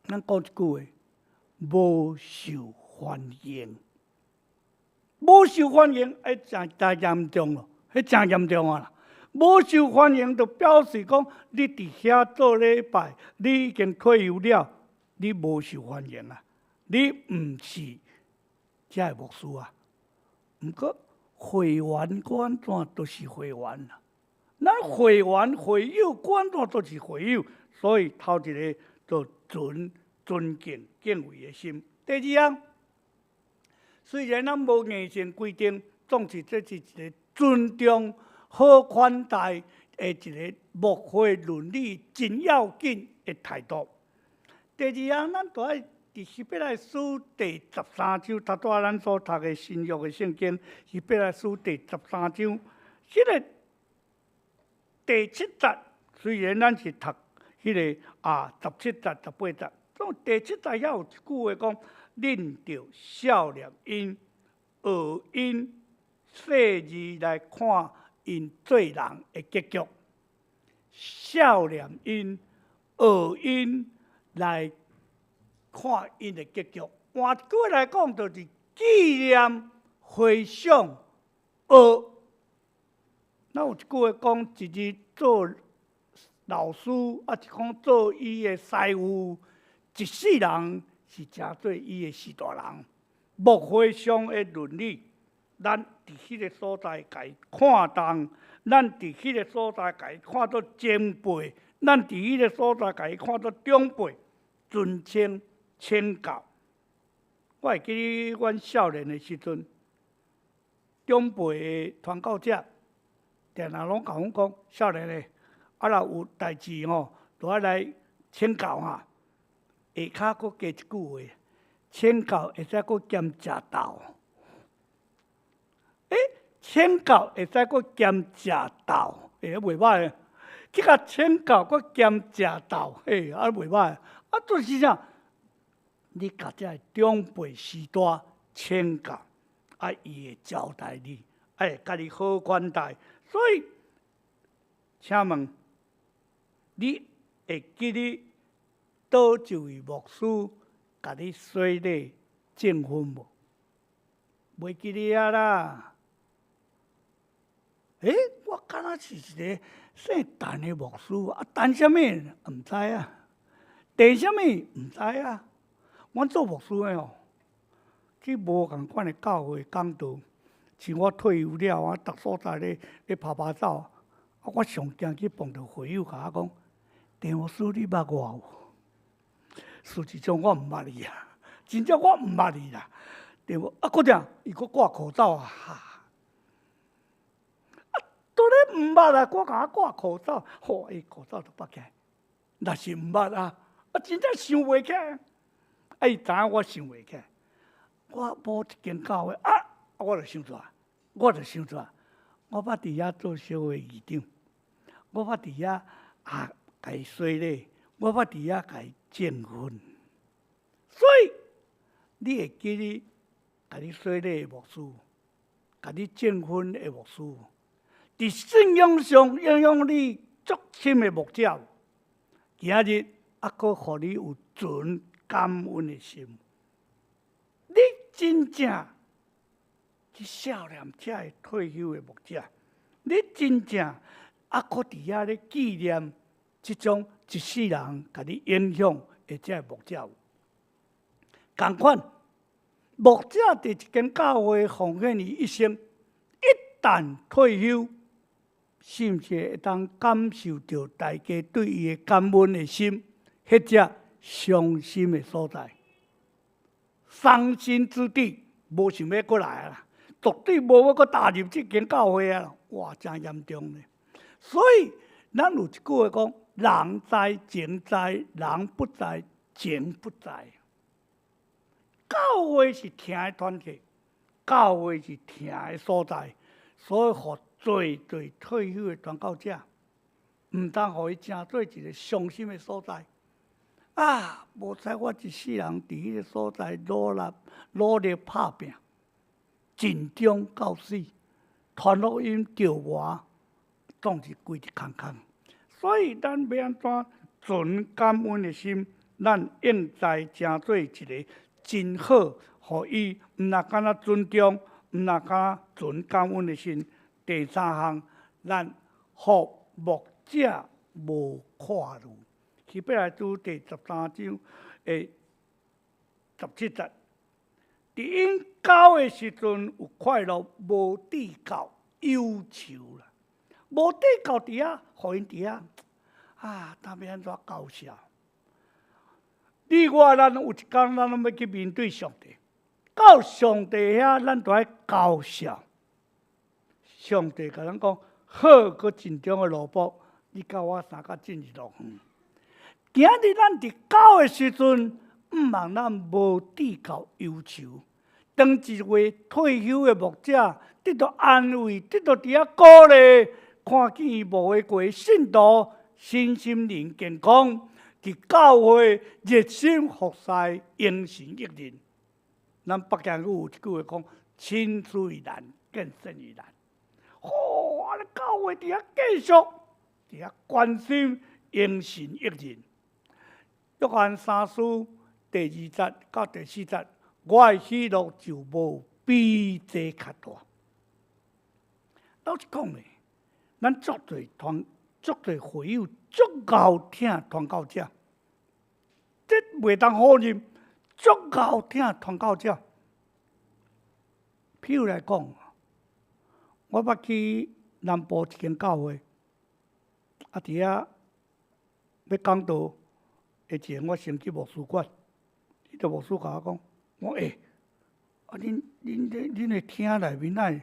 咱講一句話，無受歡迎，無受歡迎，彼誠誠嚴重咯，彼誠嚴重啊！無受歡迎，就表示講你佇遐做禮拜，你已經退休了，你無受歡迎啊！你毋是遮个牧師啊。毋過會員管怎都是會員啊。咱會員會友管怎都是會友，所以頭一个就存尊敬敬畏的心。第二項，雖然咱無硬性規定，總是這是一个尊重、好款待的一个牧會倫理真要緊的態度。第二項，咱都愛佇希伯來書第十三章，頭拄仔咱所讀的新約的聖經，希伯來書第十三章，彼个第七節，雖然咱是讀彼个啊17節、18節，總第七節遐有一句話講：恁著效念𪜶，學𪜶細膩來看𪜶做人的結局。效念𪜶，學𪜶來看𪜶的結局。換一句話來講，就是紀念、回想、學。咱有一句話講，一日做老師，抑是講做伊的師傅，一世人是成做伊的序大人。牧會上的倫理，咱佇彼个所在共伊看重，咱佇彼个所在共伊看做前輩，咱佇彼个所在共伊看做長輩，尊稱請教。我會記得阮少年的時陣，長輩的傳教者，定定攏共阮講，少年的，啊若有代誌吼，就愛來請教哈。下跤閣加一句話，請教會使閣兼食豆。欸，請教會使閣兼食豆，欸，袂歹。去共請教閣兼食豆，欸，啊袂歹。啊，就是啥？你共這个長輩序大請教，啊，伊會招待你，啊，會共你好款待。所以，請問你會記得佗一位牧師共你洗禮證婚無？袂記得啊啦。欸，我敢若是一个姓陳的牧師啊，陳啥物？毋知啊。鄭啥物？毋知啊。阮做牧師的吼，去無仝款的教會講道，像我退休了啊，逐所在咧拍拍走，啊，我上驚去碰著會友共我講，鄭牧師你捌我無？事實上我毋捌伊啊，真正我毋捌伊啦，對無？啊，閣這伊閣掛口罩啊，哈！啊，當咧毋捌啊，閣共我掛口罩，吼，伊口罩都拔起來，若是毋捌啊，啊，真正想袂起來，啊，伊知影我想袂起來，我某一間教會啊，我就想出來，我就想出來，我捌佇遐做小會議長，我捌佇遐啊，共伊洗禮，我捌佇遐共伊證婚，所以你會記得共你洗禮的牧師，共你證婚的牧師，佇信仰上影響你足深的牧者，今日猶閣予你有存感恩的心，你真正去孝念這个退休的牧者，你真正猶閣佇遐咧紀念這種一世人共你影響的這个牧者無？仝款，牧者佇一間教會奉獻伊一生，一旦退休，是毋是會當感受著大家對伊的感恩的心，或者傷心的所在？傷心之地，無想欲閣來啊！絕對無欲閣踏入這間教會啊！哇，真嚴重咧！所以，咱有一句話講：人在情在，人不在情不在。教會是疼的團體，教會是疼的所在，所以，予濟濟退休的傳教者，毋通予伊成做一个傷心的所在。啊，無彩我一世人佇彼个所在努力努力拍拚，盡忠到死，傳福音著我，總是規日空空。所以，咱欲按怎存感恩的心，咱應該成做一个真好，予伊毋若干焦尊重，毋若干焦存感恩的心。第三項，咱予牧者無看慮。希伯來書第十三章的十七節，佇𪜶老的時陣有快樂，無至到憂愁啦，無至到佇遐，予𪜶佇遐啊，當欲按怎交涉？你我咱有一工，咱攏欲去面對上帝，到上帝遐，咱著愛交涉。上帝共咱講：好，閣盡忠的奴僕，你佮我相佮進入樂園。今日咱佇老的時陣，毋望咱無至到憂愁。當一位退休的牧者得到安慰，得到佇遐鼓勵，看見伊牧會過的信徒身心靈健康，佇教會熱心服侍，榮神益人。咱北京語有一句話講：青出於藍，更勝於藍。吼！按呢教會佇遐繼續佇遐關心榮神益人。約翰三書第二節到第四節，我的喜樂就無比這較大。老實講咧，咱足濟團、足濟會友足𠢕疼傳教者，這袂當否認，足𠢕疼傳教者。譬如來講，我捌去南部一間教會，啊，佇遐欲講道的前，我先去牧師館，彼个牧師共我講，我欸，啊，恁恁這恁的廳內面哪會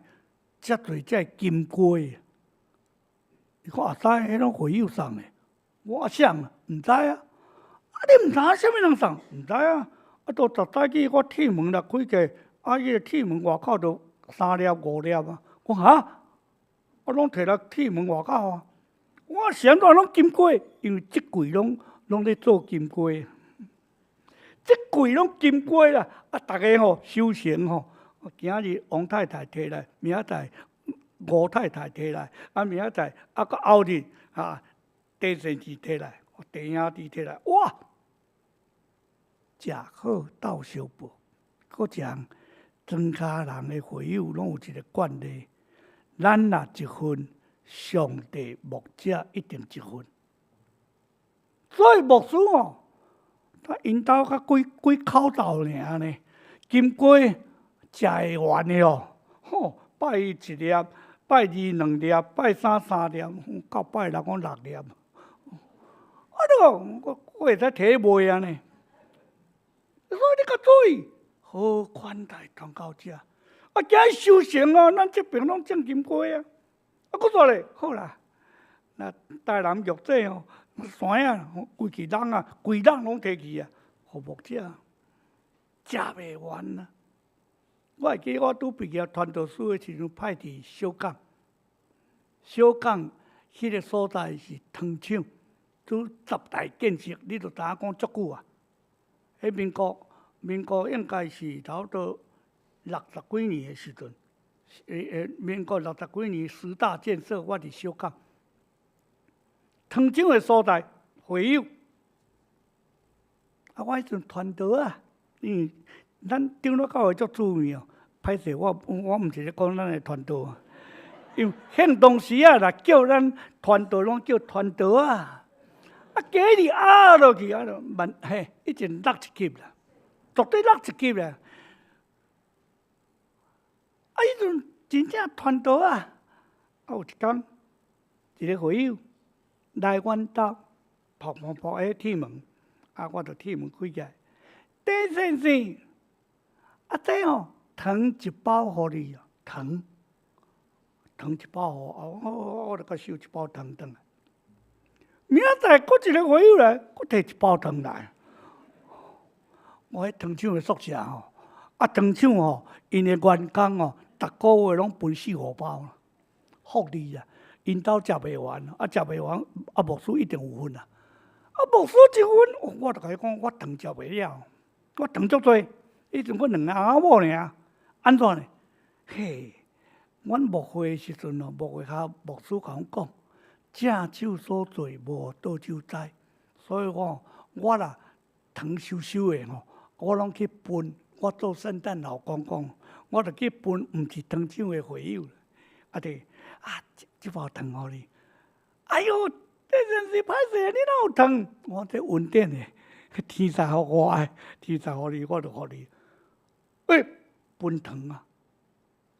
遮濟這金龜？伊講啊知，彼攏會友送的。我啊啥人？毋知啊。啊，你毋知影啥物人送？毋知啊。啊，都逐早起我鐵門若開開，啊，彼个鐵門外口就三粒五粒啊。我講哈，我攏提來鐵門外口啊。我是按怎攏金龜？因為這季攏攏咧做金龜，這季攏金龜啦。啊，逐家吼收成吼，今日王太太提來，明仔載吳太太提來，啊明仔載啊閣後日啊，鄭先生提來，鄭兄弟提來，哇！食好鬥相報，閣一項莊跤人的會友攏有一个慣例，咱若一份，上帝牧者一定一份。所以牧師哦，他𪜶兜才幾幾口罩爾呢，金瓜食會完的哦，吼，拜一一粒，拜二兩粒，拜三三粒，到拜六講六粒。啊，你講我會使提賣啊呢？所以你較注意，好款待傳教者。啊，今日收成哦，咱這爿攏種金瓜啊。啊，閣煞咧，好啦，那台南玉井哦，山啊，規氣籠啊，規籠攏提去啊，予牧者食袂完啊。我會記我拄畢業傳道書的時陣，派佇小港，小港彼个所在是糖廠，做十大建設，你就知影講足久啊。彼民國，民國應該是差不多六十幾年的時陣，民國六十幾年十大建設，我佇小港，糖廠的所在會友，啊，我彼陣傳道啊，因為咱長老教會足注意哦，歹勢，我毋是咧講咱的傳道啊，因為現當時啊，若叫咱傳道，攏叫傳道啊，啊，加你壓落去啊，就慢嘿，已經落一級啦，絕對落一級啦。啊，彼陣真正傳道啊，啊有一工，一个會友來阮兜，噗噗噗咧鐵門，啊，我就鐵門開起來，戴先生，啊這吼糖一包予你哦，糖，糖一包予我，我就閣收一包糖轉來。明仔載閣一个會友來，閣提一包糖來。我彼糖廠的宿舍吼，啊糖廠吼，𪜶的員工吼，逐个月攏分四五包，福利啊，𪜶兜食袂完，啊食袂完，啊牧師一定有份啊。啊牧師一份，我就共伊講，我糖食袂了，我糖足濟，彼陣我兩个翁仔某爾，按怎呢？嘿，阮牧會的時陣哦，牧會較牧師共阮講，正手所做無倒手知，所以講我若糖收收的吼，我攏去分。我做聖誕老公公，我就去分，毋是糖廠的會友，啊對，啊這這包糖予你，哎喲，這真是歹勢，你哪有糖？我這恩典的，天賜予我的，天賜予你，我就予你。欸，分糖啊！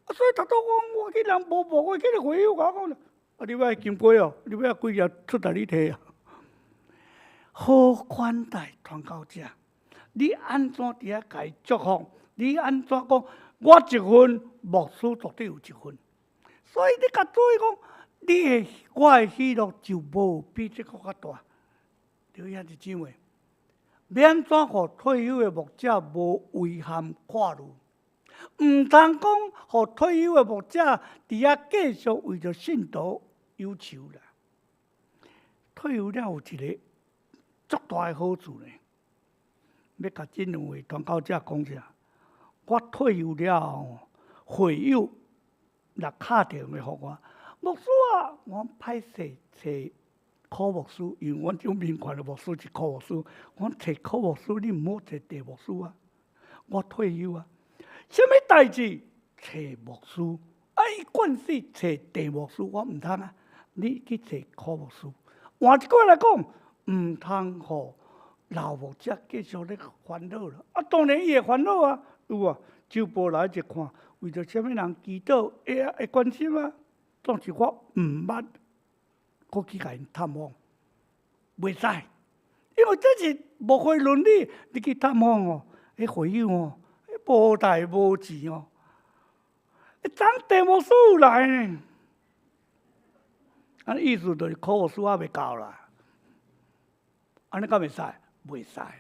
啊，所以頭拄講我去人無無，我去個會友共我講，啊，你欲愛金瓜哦，你欲愛幾粒出來你提啊？好款待傳教者，你按怎佇遐共伊祝福？你按怎講？我一份，牧師絕對有一份。所以你共注意講，你的我的喜樂就無比這閣較大。對兄弟姊妹，欲按怎予退休的牧者無遺憾看路？毋通講予退休的牧者佇遐繼續為著信徒憂愁啦。退休了有一个足大的好處呢，欲共這兩位傳教者講啥？我退休了後，會友若敲電話予我，牧師啊，我歹勢揣柯牧師，因為阮這民權的牧師是柯牧師，我揣柯牧師，你毋好揣鄭牧師啊！我退休啊，啥物代誌？揣牧師，啊伊慣勢揣鄭牧師，我毋通啊！你去揣柯牧師。換一句話來講，毋通予老牧者繼續咧煩惱啦。啊，當然伊會煩惱啊，有無？周報來一看，為著啥物人祈禱會啊會關心啊？總是我毋捌閣去共𪜶探訪，袂使，因為這是牧會倫理。你去探訪哦，彼會友哦，無代無誌哦，昨鄭牧師有來呢。按呢意思就是柯牧師猶未到啦，按呢敢會使？袂使啊！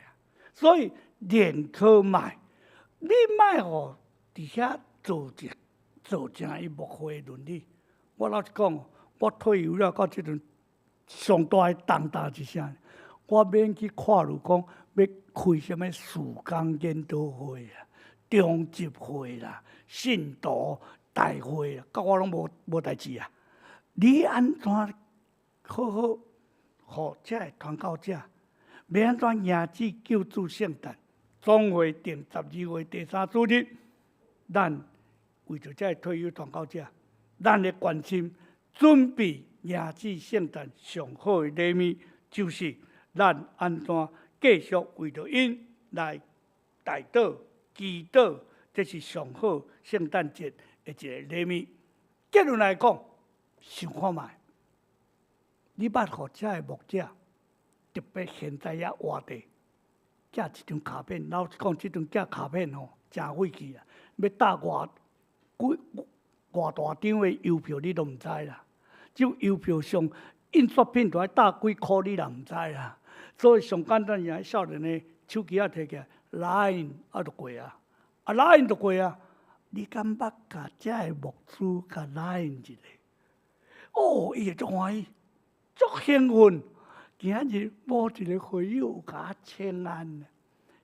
所以寧可莫，你莫予佇遐做一做成伊牧會倫理。我老實講，我退休了到這陣，上大的重擔是啥？我免去看路講欲開啥物事工研討會啊、中執會啦、信徒大會啊，佮我攏無無代誌啊！你按怎好好，予這个傳教者，欲按怎迎接救主聖誕？總會定12月第三主日，咱為著這个退休傳教者，咱的關心準備迎接聖誕上好的禮物，就是咱按怎繼續為著𪜶來代禱、祈禱，這是上好聖誕節的一个禮物。結論來講，想看覓，你捌予這个牧者，特別現在猶活著，寄一張卡片。老實講，這張寄卡片吼，誠費氣啊！欲搭偌幾偌大張的郵票，你都毋知啦。這郵票上印刷品都愛搭幾箍，你也毋知啦。所以上簡單是少年的手機仔提起來，LINE 啊就過啊，啊 LINE 就過啊。你敢捌共這个牧師共 LINE 一下？哦，伊會足歡喜，足興奮。今仔日某一个會友有共我請安，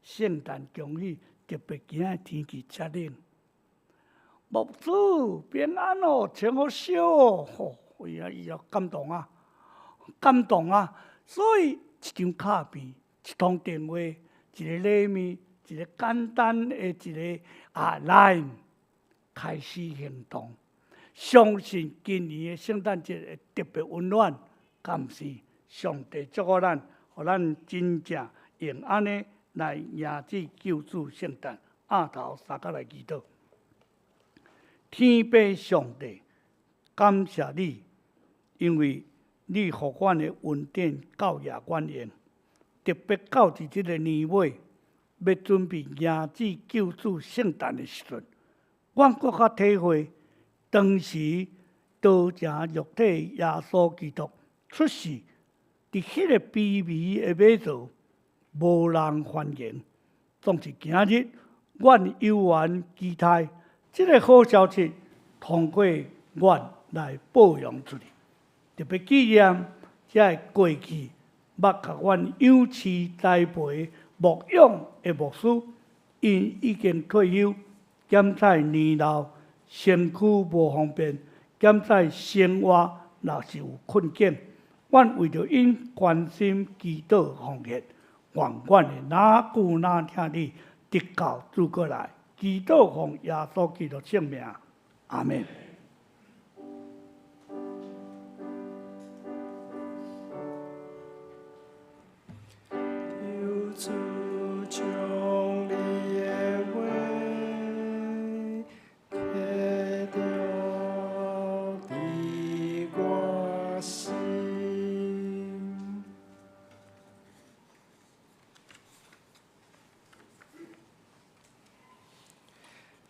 聖誕恭喜，特別今仔日天氣遮冷。牧師平安哦，穿好少哦，吼，哎呀，伊也感動啊，感動啊。所以一張卡片，一通電話，一个禮物，一个簡單的一个啊 LINE，開始行動。相信今年的聖誕節會特別溫暖，敢是上帝祝福咱，予咱真正用按呢來迎接救主聖誕。阿頭三角來祈禱，天父上帝，感謝你，因為你予阮的恩典夠額阮用，特別到佇這个年尾，欲準備迎接救主聖誕的時陣，阮閣較體會當時道成肉體耶穌基督出世，佇彼个卑微的馬槽，無人歡迎。總是今日，阮有緣期待這个好消息，通過阮來報揚出去，特別紀念這个過去捌共阮養飼栽培牧養的牧師，𪜶已經退休，減彩年老，身軀無方便，減彩生活若是有困境，阮為著𪜶關心祈禱奉獻，願阮的哪久哪聽你得到主過來，祈禱奉耶穌基督聖名，阿們。求主將你的話刻著佇我心。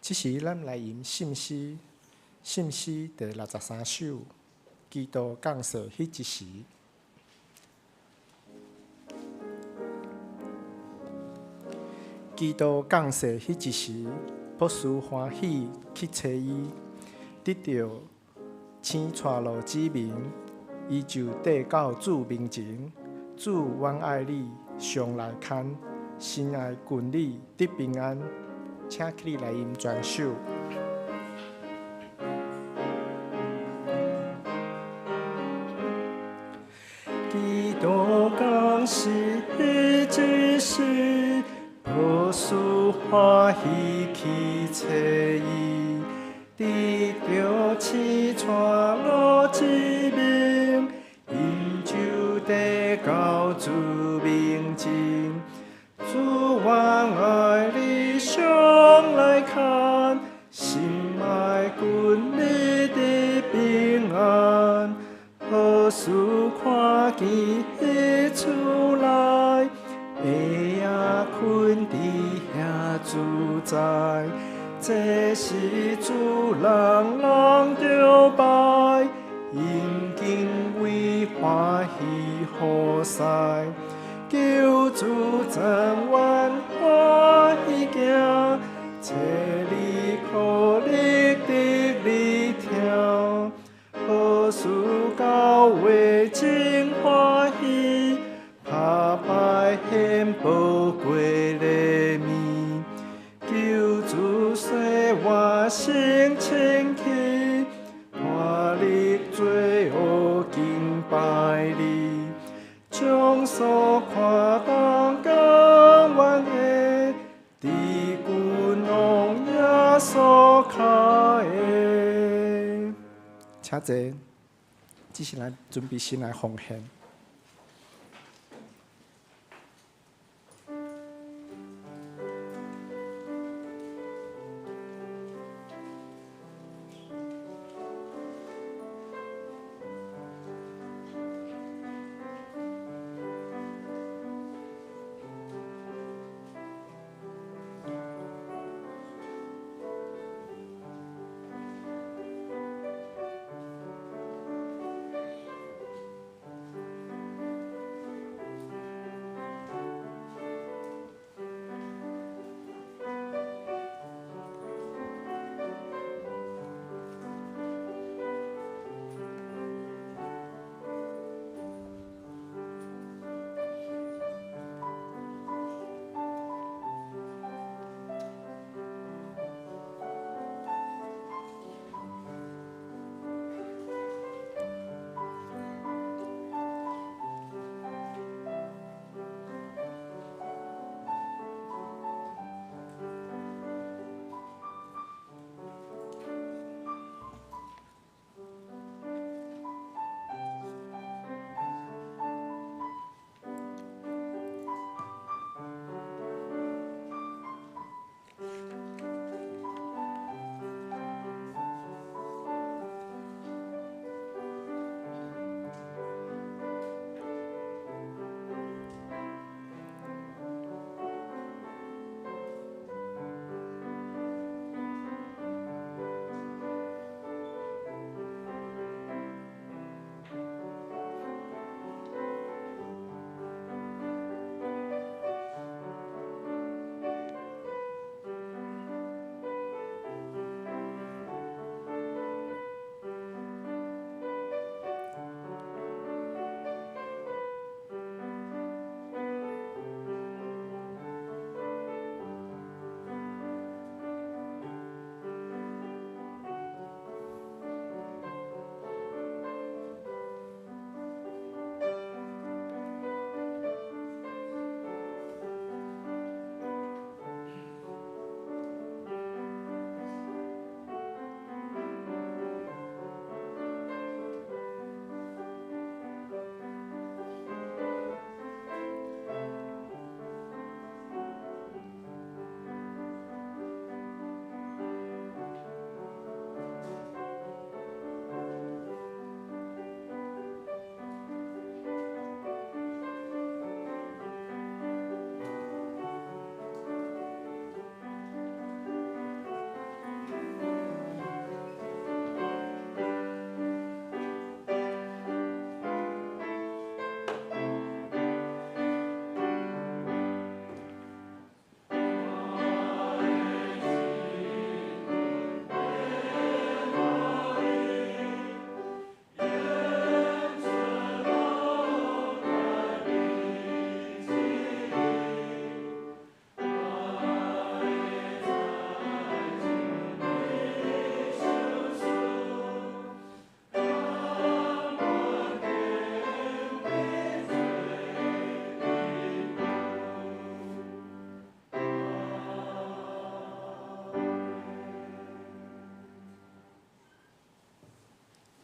這時，咱來吟聖詩，聖詩第63首，基督降世彼一時。基督降世彼一時，博士歡喜去揣伊，得著請帶路指明，伊就綴到主面前。主，阮愛你，常來牽，神愛近你，得平安。請起來吟全首。基督降世彼一時，博士歡喜去揣伊，得著請帶路指明，𪜶就綴到主面前。主，阮愛你，常來牽，心愛近你得平安。好事看見彼厝內，嬰仔睏佇遐自在，這是主人人著拜，𪜶敬畏歡喜好勢。求主讚阮歡喜行，千里苦力得你聽，好事教會真歡喜，拍拜獻寶貴禮物，求主洗我身清氣，脫離罪惡敬拜你。將所看當甘願的，佇君王耶穌跤的。請坐，這是咱準備先來奉獻。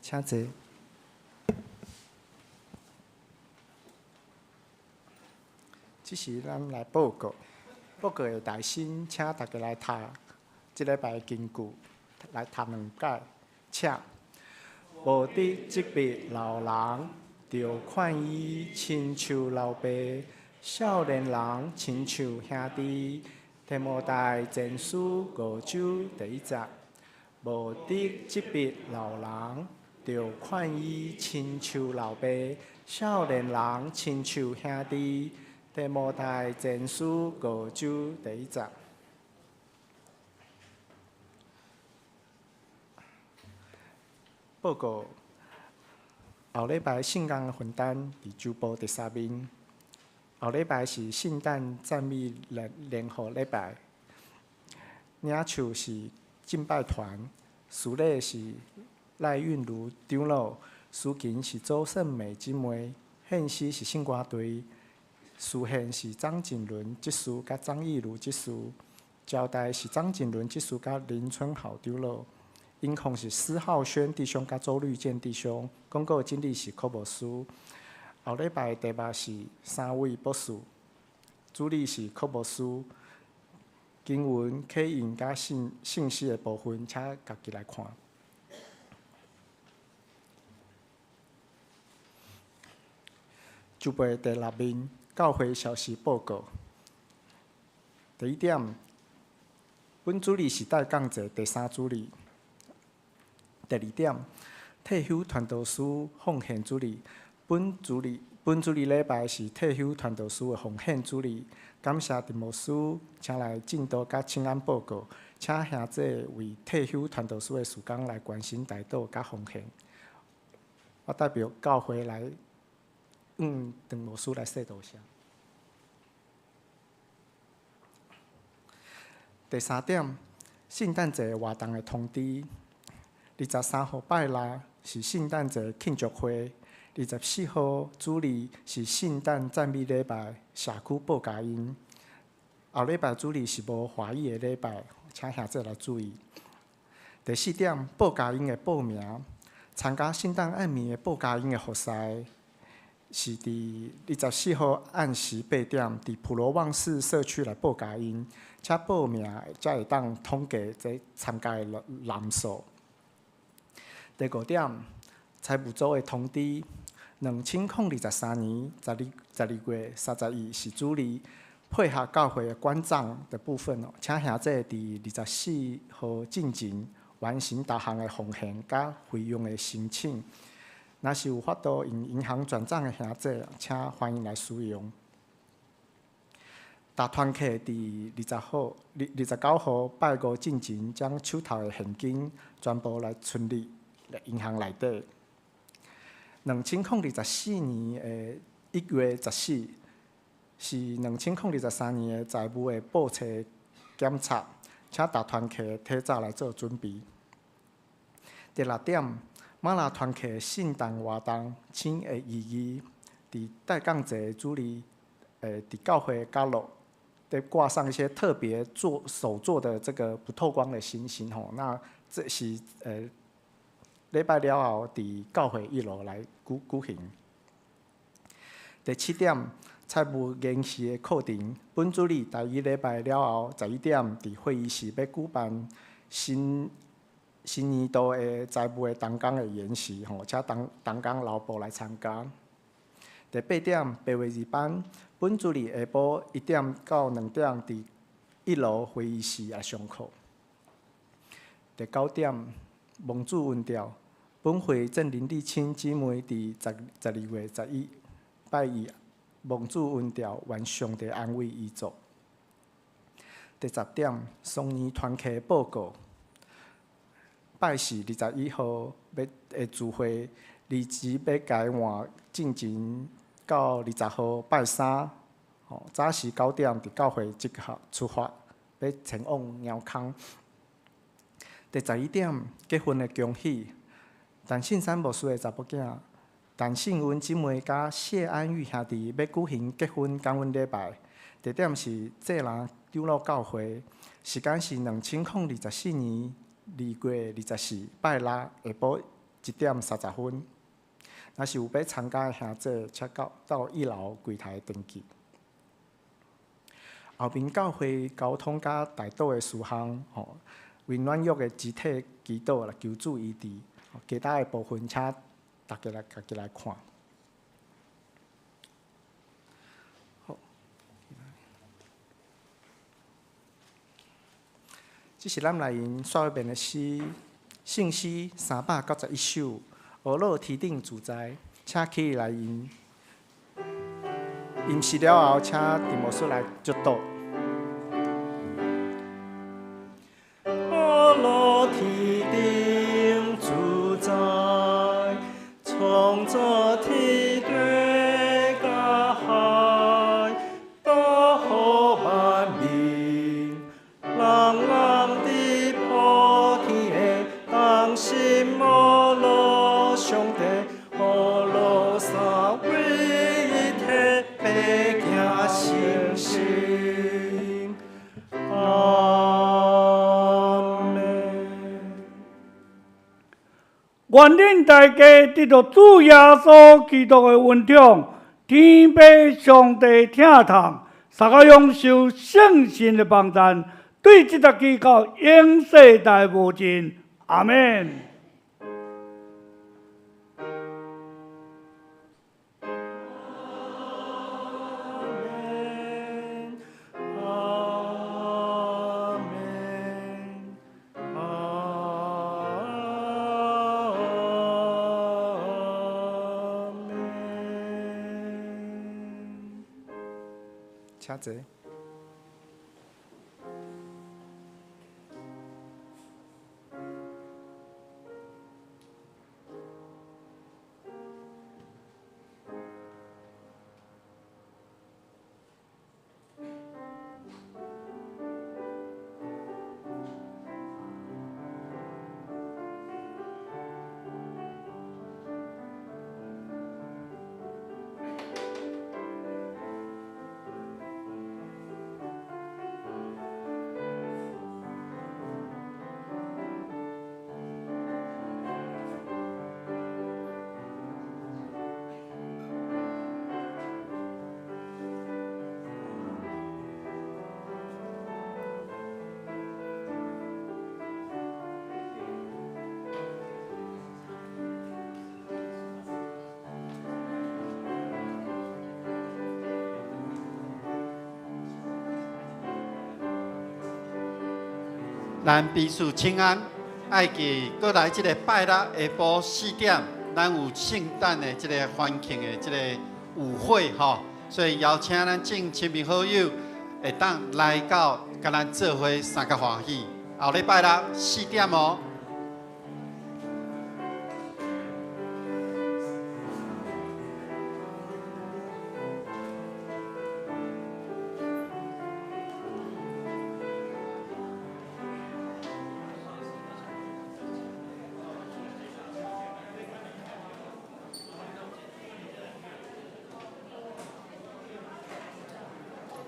請坐。這時咱來報告，報告的大先，請大家來讀這禮拜的經句，來讀兩擺，請。無得責備老人，著勸伊親像老爸；少年人親像兄弟。提摩太前書五章第一節。無得責備老人，著勸伊親像老爸；少年人親像兄弟。提摩太前書五章第一節。報告後禮拜聖工分擔佇周報第三面。後禮拜是聖誕讚美聯聯合禮拜，領袖是敬拜團，司禮是賴韻如長老，司琴是周勝美姊妹，獻詩是聖歌隊，司獻是張景倫執事佮張義如執事，招待是張景倫執事佮林春豪長老，音控是施浩軒弟兄佮周綠健弟兄，廣告經理是柯博士。後禮拜的題目是三位博士，主理是柯博士。經文、啟應佮信信息的部分，請家己來看。籌備第六面教會消息報告。第一點，本主日是帶講節第三主日。第二點，退休傳道師奉獻主日，本主日本主日禮拜是退休傳道師的奉獻主日。感謝陳牧師，請來進度佮請安報告，請兄弟為退休傳道師的事工來關心代禱佮奉獻。我代表教會來，陳牧師來說多謝。第三點，聖誕節活動的通知。23號拜六是聖誕節慶祝會，24號主日是聖誕讚美禮拜，社區報佳音。後禮拜主日是無華語的禮拜，請兄弟來注意。第四點，報佳音的報名，參加聖誕暗暝的報佳音的服事，是佇24號暗時8點，佇普羅旺斯社區來報佳音，請報名才會當統計這參加的人數。第五點，財務組的通知，2023年12月31是主日，配合教會的管帳的部分哦，請兄弟佇24號進前完成逐項的奉獻佮費用的申請。若是有法度用銀行轉帳的兄弟，請歡迎來使用。逐團契佇20號、29號拜五進前，將手頭的現金全部來存入銀行內底。2024年的1月14是2023年的財務的報冊檢查，請逐團契提早來做準備。第六點，馬拉團契聖誕活動，請會意義，佇帶講節主日，佇教會角落，得掛上一些特別做手做的這個不透光的星星吼。那這是禮拜了後，佇教會一樓來舉行。第七點，財務研習的課程，本主日第一禮拜了後，11點，佇會議室欲舉辦新新年度的財務的同工的研習吼，請同工留步來參加。第八點，白話字班，本主日下晡1點到2點，佇一樓會議室來上課。第九點，蒙主恩召，本會鄭林麗清姊妹佇12月11拜一，蒙主恩召，願上帝安慰遺族。第十點，雙年團契報告，拜四21號欲的聚會，日子欲改換進前到20號拜三，吼，早時9點佇教會集合出發，欲前往貓空。第11點，結婚的恭喜，陳信山牧師的查某囝陳信恩姊妹佮謝安玉兄弟欲舉行結婚感恩禮拜，地點是濟南長老教會，時間是2024年2月24拜六下晡1點30分。若是有欲參加的兄弟，請到一樓櫃台登記。後面教會交通佮代禱的事項，吼。為軟弱的肢體祈禱來求主醫治，其他的部分請大家來家己來看。好，這是咱來用刷一遍的詩，聖詩391首，呵咾天頂自在，請起來吟。吟詩了後，請陳牧師來祝禱。呵咾天頂自在，創造天地佮海，保護萬民，人人佇普天下同心呵咾上帝，呵咾三位一體，白行聖事。願恁大家得著主耶穌基督的恩寵，天父上帝疼痛，捒甲享受聖神的幫贊，對這個機構永世代無盡。阿們。請坐。咱彼此請安，愛記閣來這个拜六下晡4點，咱有聖誕的這个歡慶的這个舞會吼，所以邀請咱眾親朋好友會當來到，佮咱做伙相佮歡喜。後禮拜六4點哦。